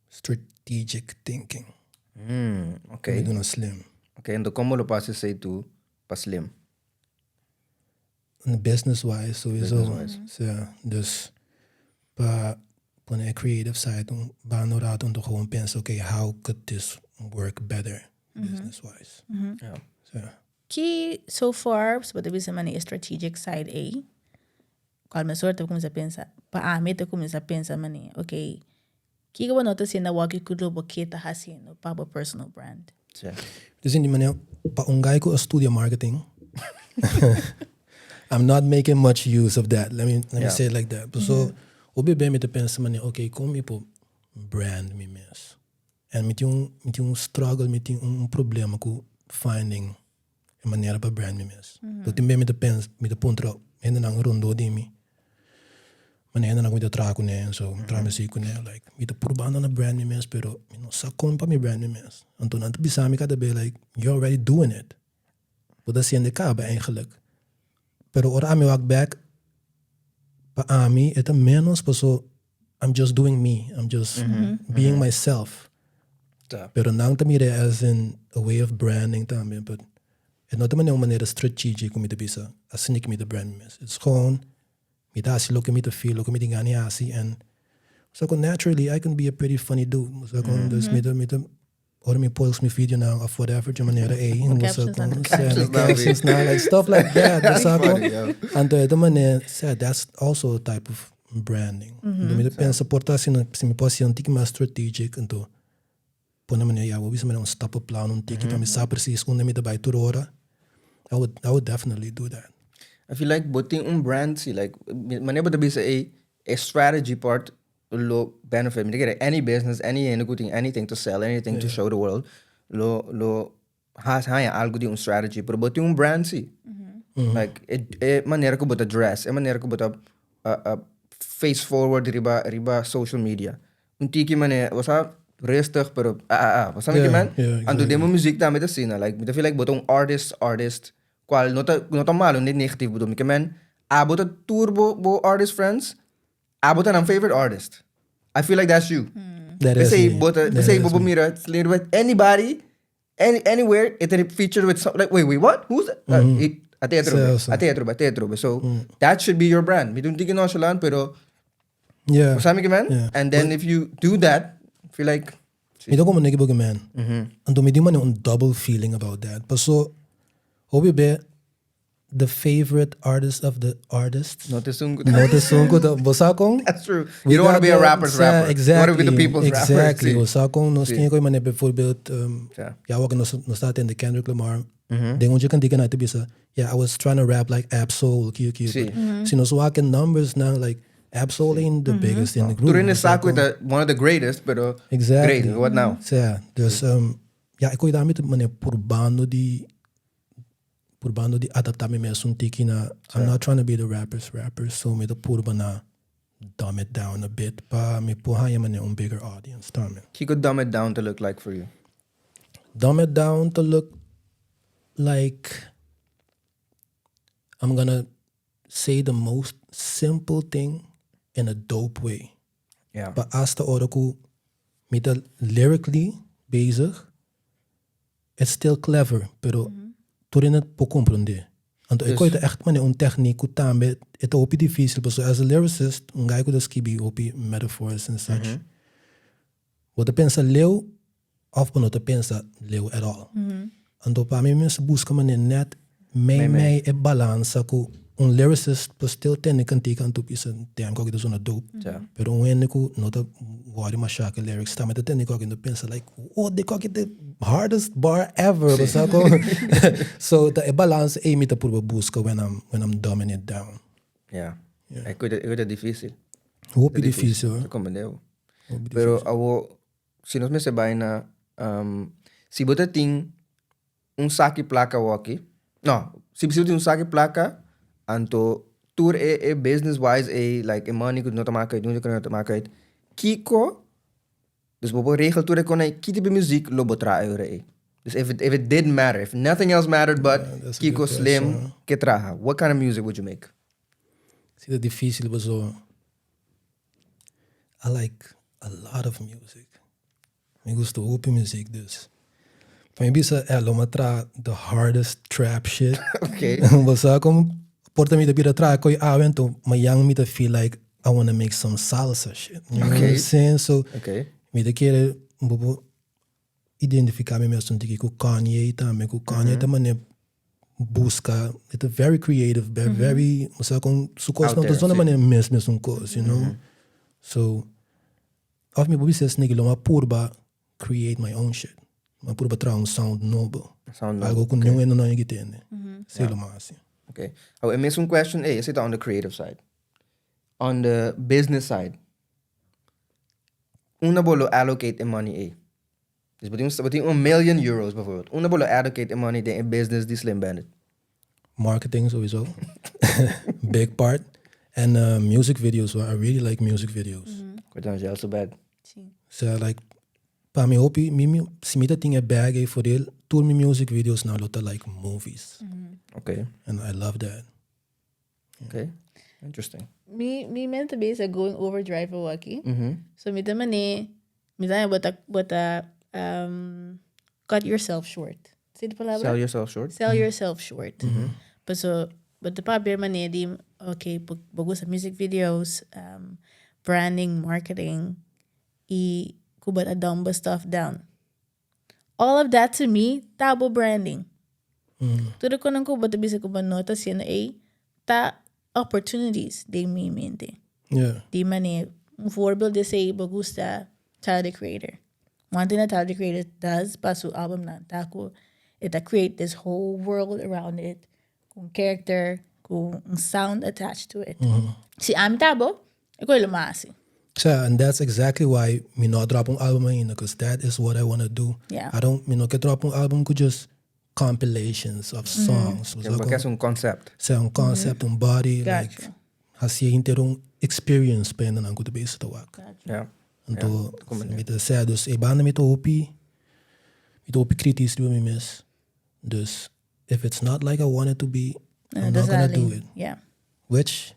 strategic thinking. Mi duna Slim. Ok, anto como lo pasa esey tu pa Slim? Business wise sowieso. Business wise. Sea, dus pa pone e creative side un banda un rato anto gewoon pensa ok how could this work better business wise. Ja. Sea. Ki so far bo ta bisa mane e strategic side ei, cual mesora ta cuminsa pensa, pa ami ta cuminsa pensa mane ok kiko bo no ta haciendo awor ki lo bo ke ta haciendo pa bo personal brand? Sí. Dus in die manier, pa un guy ku a studia marketing, I'm not making much use of that. Let me let me say it like that. So, hopi be mi ta pensa manera, okay, kon mi por brand mi mes? En mi tin un mi tin un struggle, mi tin un problema ku finding e manera pa brand mi mes. So tin be mi ta pensa, mi ta puntra hendenan rondó di mi, manera hendenan ku mi ta traha kuné, so mi traha muzik kuné, like mi ta purbando na brand mi mes pero mi no sa kon pa mi brand mi mes. Anto nan ta bisa mi kada be like you already doing it, bo ta hasiendo e kaba eigenlijk. Pero ora ami wak bek, pa ami e ta menos paso I'm just doing me, I'm just being myself. Ta. Pero nan ta mira as in a way of branding tambe, but e no ta manera un manera strategic ku mi ta bisa asina ku mi ta brand mi mes. It's gewoon mi ta hasi loke mi ta feel, loke mi tin gana di hasi and so ku naturally I can be a pretty funny dude. So ku dus mi ta mi ta Ora mi post mi videonan of whatever dje manera ei, Bo bo sa captions kon, nan. sa, mi Captions nan, captions nan, like stuff like that, bo sa kon. Funny, yo. Anto e ta manera, sa, that's also a type of branding. Anto mi ta pensa por ta asina, si mi por hasi un tiki mas strategic, anto pone manera, ya, bo bisa manera un stappenplan, un tiki pa mi sa precies unda mi ta bai tur ora, I would, I would definitely do that. I feel like bo tin un brand si, like, manera bo ta bisa ei, e strategy part lo benefit. Mi ta kere any business, any hende ku tin anything to sell, anything to show the world, lo lo has haña algu di un strategy. Pero bo tin un brand si. Like e e manera ku bo ta dress, e manera ku bo ta face forward riba riba social media. Un tiki manera, bo sa rustig pero ah ah ah. Bo sa mi ke men? Anto den bo muziek tambe ta asina. Like mi ta feel like bo ta un artist artist kual no ta no ta malo ni negatief bedoel. Mi ke men abo ta tur bo bo artist friends Abo ta nan favorite artist. I feel like that's you. That is P'esei me. bo ta, That p'esei is bo por me. mira sleer with anybody, any, anywhere, e ta featured with some, like, wait, wait, what? Who's that? Uh, e- a te atrobe, So, so. a te atrobe, a te atrobe. So, that should be your brand. Mi ta un tiki nonchalant, pero, Yeah. bo sa mi ke men? Yeah. And then if you do that, feel like, Mi ta como nigga boke man. Anto mi tin mane un double feeling about that. Paso, hopi be the favorite artist of the artists. No ta esun ku No ta esun ku ta, bo sa kon? That's true. We You don't wanna got be a the- rapper's sa, rapper. You wanna be the Exactly. people's rapper. Exactly. Sí. Bo sa kon nos Sí. tin ku manera bijvoorbeeld um, Ja. ja wak nos nos ta atende Kendrick Lamar. Den un kantika na ta bisa, yeah, I was trying to rap like Ab-Soul, kiu kiu. Sí. But Si nos wak in numbers now like Ab-Soul ain't the biggest in the group. Tur hende Bo sa sa ku kon? ta one of the greatest, pero Exactly. great, what now? Sa, dus um, ja, ik koe daarmee te manera purbando di purbando di adapta mi mes un tiki na I'm not trying to be the rapper's rapper, so mi ta purba na dumb it down a bit pa mi por haña manera un bigger audience tambe. Kiko dumb it down ta look like for you? Dumb it down ta look like I'm gonna say the most simple thing in a dope way. Ja. Pa hasta ora ku mi ta lyrically bezig, it's still clever, pero tur hende por comprende. Anto e Dus- koe ta echt manera un techniek ku tambe e ta hopi dificil, pasobra as a lyricist, un guy ku ta skibi hopi metaphors and such, bo ta pensa leu of bo no ta pensa leu at all. Anto pa mi mester buska manera net mei mei e balansa ku un lyricist por still tende kantika anto bisa damn koke ta sona dope. Pero un hende ku no ta wòri masha ku e lyrics tambe ta tende koke anto pensa like oh di koke ta e hardest bar ever bo sa kon. So ta e balansa ei mi ta purba buska when I'm when I'm dumbing it down. Ya. E koe ta dificil. Hopi dificil hoor. Ta comprende bo. Hopi Pero dificil. awo si nos mester bai na si bo ta tin un saki plaka awoki, no, si bo tin un saki plaka anto tur e e business wise e like e money ku no ta maka uit, nunca ku no ta maka uit, kiko, dus bo por regel tur e kon ei, ki tipo di muziek lo bo traha e ora ei? Dus if it didn't matter, if nothing else mattered but Yeah, that's a Kiko good Slim question. ke traha, what kind of music would you make? Esey ta dificil, paso I like a lot of music. Mi gusta hopi music, dus. Pa mi bisa, lo mi traha the hardest trap shit. Bo con porta mi ta bira traha coy awe, anto mañan mi ta feel like I wanna make some salsa shit. You know what I'm saying? So, mi ta kere un poco identifica mi mes un tiki cu Kanye tambe, cu Kanye ta mane busca, it's very creative, very, very, o con su cos Out no there, ta zona si. Mane mes mes un cos. So, of mi por bisa esaki, lo mi purba create my own shit. Mi purba traha un sound nobo. Sound nobo, Algo cu ningun hende no a tende. Esey lo mas. Okay. Oh, e mesun question, hey, esey ta on the creative side. On the business side, unda bo lo allocate e money ey? Dus bo tin €1 million bijvoorbeeld. Unda bo lo allocate e money den business di Slim Bandit? Marketing sowieso. Big part. And music videos. Well, I really like music videos. Kortom, is so bad. So like, pa mi hopi, mi, si mi tin e bag ey for real, tur mi music videos now look like movies. And I love that. Okay. Interesting. Mi mente bezig going overdrive aki. So mi tambe mi ta bota cut yourself short. Esey ta e palabra? Sell yourself short. Sell yourself short. But so but the papia mane di, okay, bo gusta music videos, branding, marketing y cu bo ta dumb stuff down. All of that to me ta bo branding. Tur cu cu bo ta bisa cu bo no ta haciendo ey ta opportunities den mi mente. Di manera, un voorbeeld di esey, bo gusta Tyler the Creator. One thing that Tyler the Creator does pa su album nan ta cu e ta create this whole world around it, cu character, cu un sound attached to it. Si ami ta bo, e cos lo mas. So, and that's exactly why mi no a drop un album ainda, because that is what I want to do. I don't, mi no kier drop un album cu just compilations of songs. Yeah, pasobra e un concept. Sea un concept, un body, Gotcha. like, haci henter un experience pa nan cu ta bezig ta wak. Anto, mi ta sê, dus e banda mi ta hopi kritisch riba mi mes. Dus, if it's not like I want it to be, I'm not gonna do it. Which,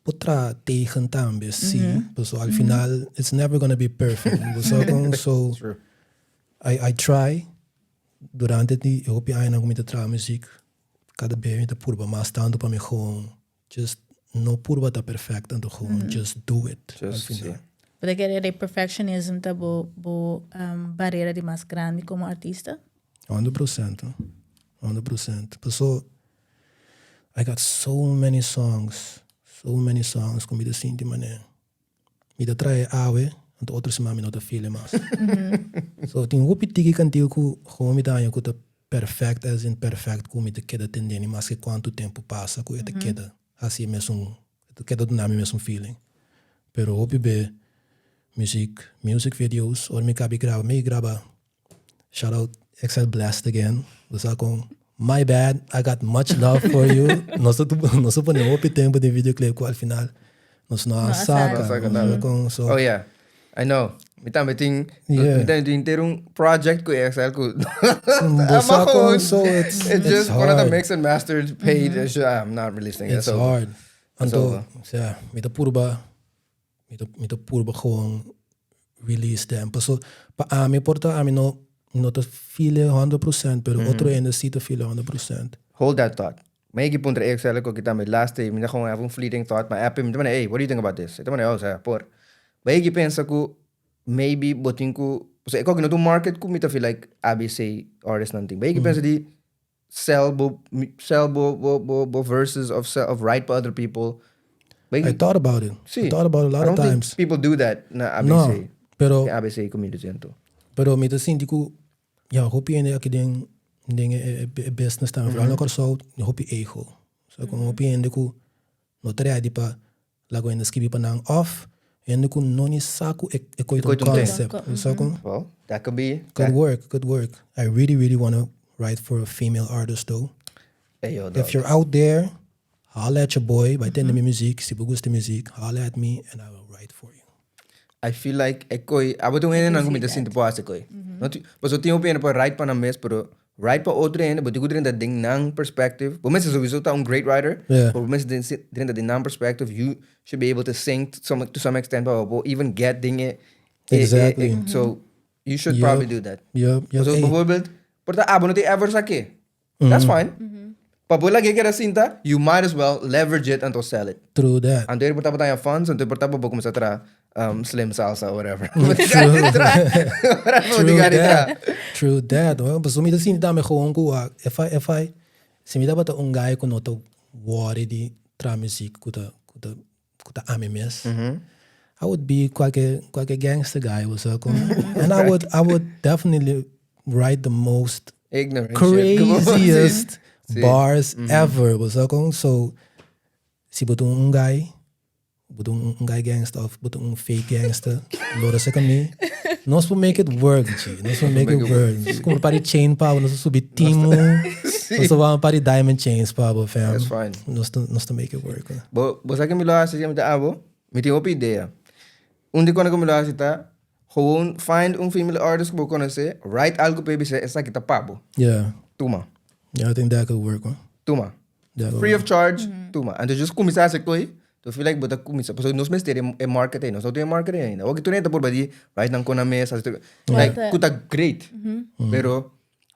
por traha tegen tambe, si. So, al final, it's never gonna be perfect. So, True. I try, durante di hopi aña cu mi ta traha music, cada bes mi ta purba mas tanto pa mi gewoon, just no purba ta perfect, anto gewoon just do it. Al Just, final. Si. But kere perfectionism ta bo barera di mas grandi como artista? 100%. 100%. Paso, I got so many songs, so many songs cu mi ta sinti mane. Mi ta traha awe, anto otro siman mi no ta feel mas. So tin hopi tiki cantica cu gewoon mi ta haña cu ta perfect as in perfect cu mi ta keda tende mas cu cuanto tempo pasa cu e ta keda asina mesun, ta keda duna mi mesun feeling. Pero hopi be music videos, ora mi caba graba, mi graba. Shout out XL Blast again. Bo con my bad, I got much love for you. Nos a pone hopi tempo den videoclip cu al final nos no No saca. saca. No saca nada. Con, so, Oh yeah. I know. Mi tambe tin mi tambe tin henter un project cu XL cu Bo sa con, so it's it's just one of the hard. mix and mastered paid. I'm not releasing it. It's So hard. Anto, over. yeah, mi ta purba gewoon release them. Paso, pa ami porta ami no ta feel 100%, pero otro hende si ta feel 100%. Hold that thought. Mi ke puntra XL cu tambe last day, mi gewoon have un fleeting thought, m'a app mi tambe, "Hey, what do you think about this?" Tambe, oh, sea, por. Mi ke pensa cu maybe bo tin cu, so e no market cu mi ta feel like ABC artist nothing. Mi ke pensa di sell bo verses of sell, of write for other people. I thought about it. Si. I thought about it a lot I of don't times. think people do that na ABC. No, pero ABC community anto. Pero mi ta sinti cu ja, hopi hende aki den e business tambe, vooral na Corsou, hopi ego. So cu hopi hende cu no ta ready pa laga hende skirbi pa nan of hende cu no ni sa cu e coy coy un un concept. So cu Well, that could be could that, work, could work. I really, really want to write for a female artist though. Hey, yo, dog. If you're out there, holla at your boy. Bay tende mi music, si bo gusta music, holla at me and I will write for you. I feel like e koi, abo tin un hendenan ku mi ta sinti por hasi e koi. No tin, pasobra tin hopi hende por write pa nan mes, pero write pa otro hende, bo tin ku drenta den nan perspective. Bo mester souiso ta un great writer, pero bo mester drenta den nan perspective. You should be able to sing to some, to some extent pa bo por even get den e, e, e, e, so you should probably do that. Pasobra bijvoorbeeld, por ta abo no tin ever sa ke. That's fine. Pa bo lag'é keda sinta, you might as well leverage it anto sell it. True that. Anto e por tabata haña funds, anto e por tabata bo kuminsá traha Slim Salsa or whatever. True that. True that. Pasobra mi ta sinti tambe gewoon ku if I, if I, si mi tabata un guy ku no ta worry di traha muziek ku ta, ku ta ku ta ami mes, I would be kualke kualke gangster guy o sa kon. And I would I would definitely write the most Ignorant shit. craziest bars ever, bo sa kon. So si bo ta un guy, bo ta un guy gangster of bo ta un fake gangster, lora sa kami, nos por make it work, G. Nos por make it work. Nos kumpra un par di chain pa bo, nos ta subi Temu, nos ta wak un par di diamond chains pa bo, fam. That's fine. Nos ta, nos ta make it work. Bo, bo sa ke mi lo hasi si mi ta abo? Mi tin hopi idea. Un di kona ku mi lo hasi ta, gewoon find un female artist ku bo konosé, write algu pa e bis'é esaki ta pa bo. Yeah. Tuma. Yeah, I think that could work, man. Tuma. Free of charge, tuma. Anto just kuminsá hasi koi, to feel like bo ta kuminsá, pasobra nos mester e market ei, nos no tin e market ei ainda. Awor ki tur hende ta purba di write nan kon nan mes, hasi tur, like ku ta great, pero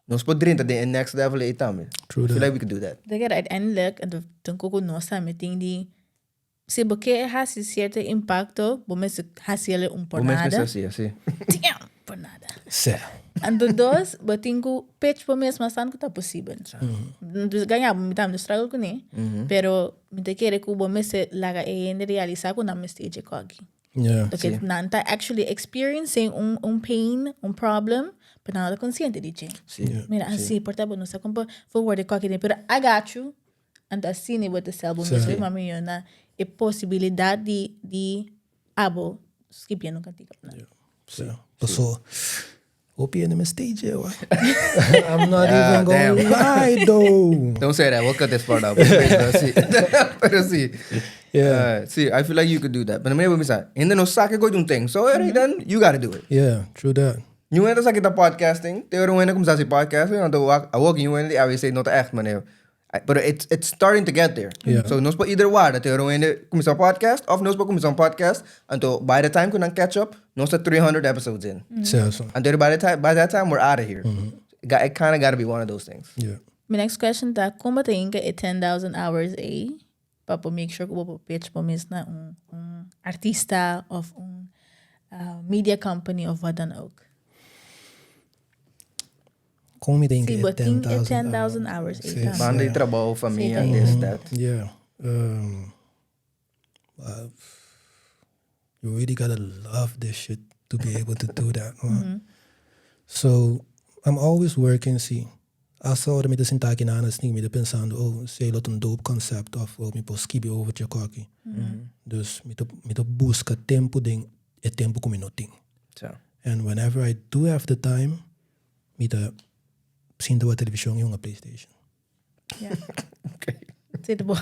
nos por drenta den e next level ei tambe. True I feel that. like we could do that. Deke uiteindelijk, anto tin ku nos tambe tin di, si bo ke hasi sierto impakto, bo mester hasi el un por Bo mes nada. mester hasi, si. Damn! Por nada. Sè. Anto dos, bo tin ku pitch bo mes mas tantu ku ta posibel. Dus gaña bo, mi tambe ta struggle kuné, pero mi ta kere ku bo mester laga e hende realisá ku nan mester dje koki. Yeah. Porque nan ta actually experiencing un, un pain, un problem, pero nan no ta konsiente di dje. Si. Mira, así, por ta bo no sa kon por verwoorden koki den, pero I got you. Anto asina bo ta sel bo mes hopi mas mihó na e posibilidat di di abo skipiendo un kantika pa nan. Sí. Paso hopi hende me stage e wak. I'm not even gonna lie though. Don't say that, we'll cut this part out. Pero sí. Pero sí. Yeah. Sí, I feel like you could do that. Pero mira bo bisa, hende no sa ke koe un ting. So eri then you gotta do it. Yeah, true that. Niun hende sa ke ta podcasting. Te ora un hende kumsa hasi podcasting, anto wak awor ki niun hende di ABC no ta echt manera. Pero it's it's starting to get there. Yeah. So nos por either warda te ora un hende kuminsá un podcast of nos por kuminsá un podcast anto by the time ku nan catch up nos ta 300 episodes in. Sea so. Anto by the time by that time we're out of here. Ga- It kinda gotta be one of those things. Yeah. Mi next question ta, kon bo ta hinka e 10,000 hours ei pa por make sure ku bo por pitch bo mes na un un artista of un uh, media company of wat dan ook? Kon mi tin Sí, e bo tin e 10,000 10,000 hours ei Sí, tambe. Banda di trabou, famia, this, that. Yeah. Uh, you really gotta love this shit to be able to do that. Man. So I'm always working, see. Hasta ora mi ta sinta aki na sneak, mi ta pensando, oh, esei lo ta un dope concept of oh, mi por skibi over dje koki. Dus mi ta, mi ta busca tempo den e tempo ku mi no tin. Sa. And whenever I do have the time, mi ta sinta wak television y hunga PlayStation. Ja. Okay. Zit bo.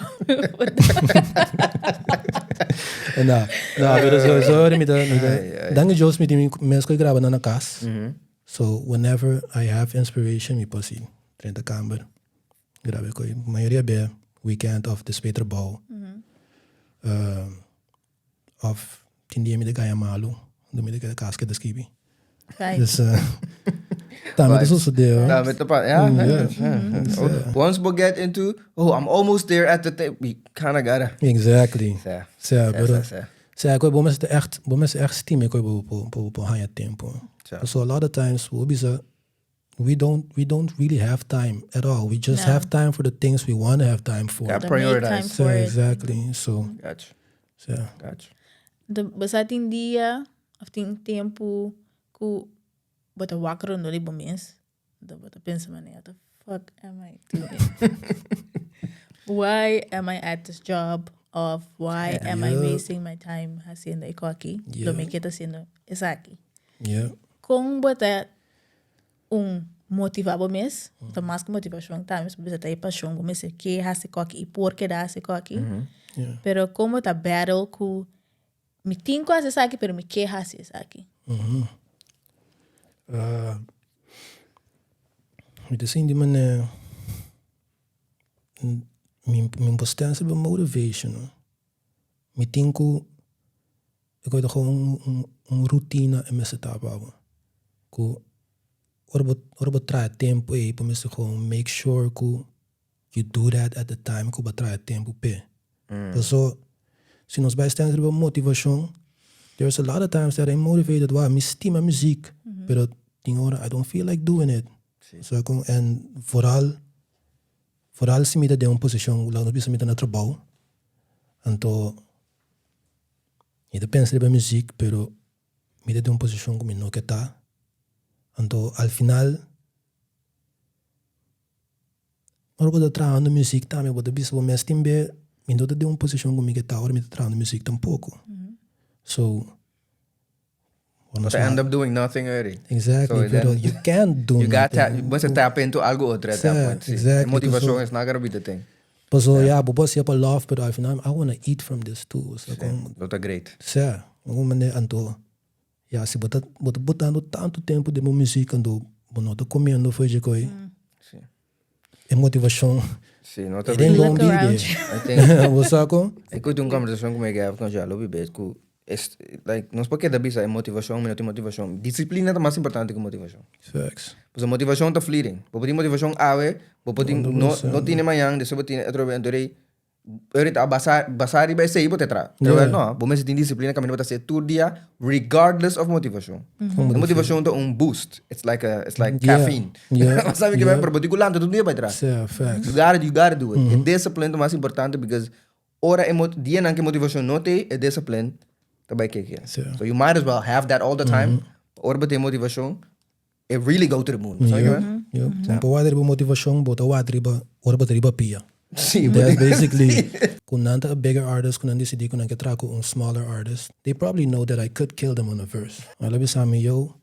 No, no, pero sowieso mi ta, mi ta, Ai, ai. dank Dios mi tin mi mes koe graba nan na kas. So whenever I have inspiration mi por si drenta kamber graba e koe. Mayoria be weekend of despues trabou. Of tin dia mi ta gaña malu, anto mi ta keda kas keda skibi. Vibes. Dus tambe ta sosode hoor. Tambe ta pa, ja. Ja. Once we get into, oh, I'm almost there at the thing, we kinda gotta. Exactly. Sa. Sa, pero Sa, sa. sa koe bo mester echt, bo mester echt stima koe bo bo bo bo haña tempo. Sa. So a lot of times bo bisa we don't we don't really have time at all. We just No. have time for the things we want to have time for. Ja, To make time prioritize. So for it. exactly. So Gotcha. so Gotcha. De, bo sa tin dia of tin tempu ku bo ta wak rondó di bo mes, anto bo ta pensa manera, what the fuck am I doing? Why am I at this job? Of why am I wasting my time hasiendo e koki? Lo mi ke ta hasiendo esaki. Kon bo ta un motivá bo mes, ta mas ku motivashon tambe, bo mester ta e pashon, bo mester ke hasi koki i por keda hasi koki. Pero kon bo ta battle ku. Mi tin ku hasi esaki pero mi ke hasi esaki. Mi ta sinti manera mi mi por stand riba motivation no. Mi tin ku e kos ta gewoon un un rutina e mester ta pa bo. Ku ora bo ora bo traha tempu ei bo mester gewoon make sure ku You do that at the time ku bo traha tempu p'e. Paso, si nos bai stens riba motivashon, there's a lot of times that I'm motivated, wou, mi stima muziek, pero tin ora I don't feel like doing it. So kon, en vooral, vooral si mi ta den un posishon, laga nos bisa mi ta na trabou, anto mi ta pensa riba muziek, pero mi ta den un posishon ku mi no ke ta, anto al final, Ora bo ta trahando muziek tambe bo ta bisa bo mes tin be mi no ta den un posishon ku mi ke ta ora mi ta trahando muziek tampoko. So Bo ta end up doing nothing already. Exactly, so pero you can't do you nothing. Got bo mester tap into algo otro at that point. Sí. Exactly. Motivashon is not gonna be the thing. Paso ya bo por hasié pa love pero al final I wanna eat from this too. So, sí, lo ta great. Sí, un manera anto Ya, si bo ta bo ta botando tantu tempu den bo muziek anto bo no ta komiendo for dje koi. Sí. E motivashon Sí, no ta it ain't Look gonna be around there. you. I think Bo sa kon? Ik koe un conversacion ku mi gaf con Jalo bibet ku es like nos por keda bisa e motivashon mi no tin motivashon. Disiplina ta mas importante ku motivashon. Facts. Pasobra motivashon ta fleeting. Bo por tin motivashon awe, bo por tin no no tine mañan, despues bo tine otro bes anto rei Ahorita a basa basa riba esei bo ta traha. Pero Yeah. no, bo mester tin disiplina kaminda bo ta hasié tur dia regardless of motivashon. E motivashon ta un boost. It's like a it's like Yeah. caffeine. Yeah. Bo sabi Yeah. pero bo tin ku lanta tur dia bai traha. Sea, facts. You gotta you gotta do it. E discipline ta mas importante because ora e mot dianan ku e motivashon no t'ei, e discipline ta bai kick in. Sea. So you might as well have that all the time. Ora bo tin e motivashon, it really go to the moon. Sabi Yup, ki yup. Bo por wak riba motivashon, bo ta wak riba ora bo ta riba pia. Sí, bo That's tin- basically ku nan ta a bigger artist, ku nan disidí ku nan ke traha ku un smaller artist, they probably know that I could kill them on a verse. El a bisa mi, yo,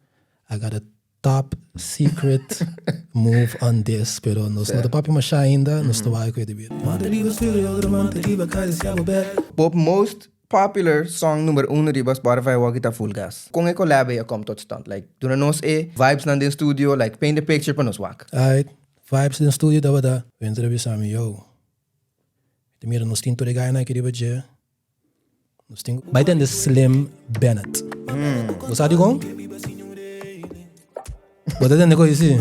I got a top secret move on this, pero nos no ta papia masha ainda, nos ta wak ku e debí. Man ta riba studio, otro man ta riba kaya siya bo bek. Bo most Popular song number uno riba Spotify awor ta Full Gas. Kon e collab ei a kom tot stand? Like, duna nos e vibes nan den studio, like paint the picture pa nos wak. Aight, vibes den studio tabata. Winter a bisa mi, yo, mi ta mira nos tin tur e gainan aki riba dje, nos tin. Bai tende Slim Bennett. Bo sa dikon? Bo ta tende koe si?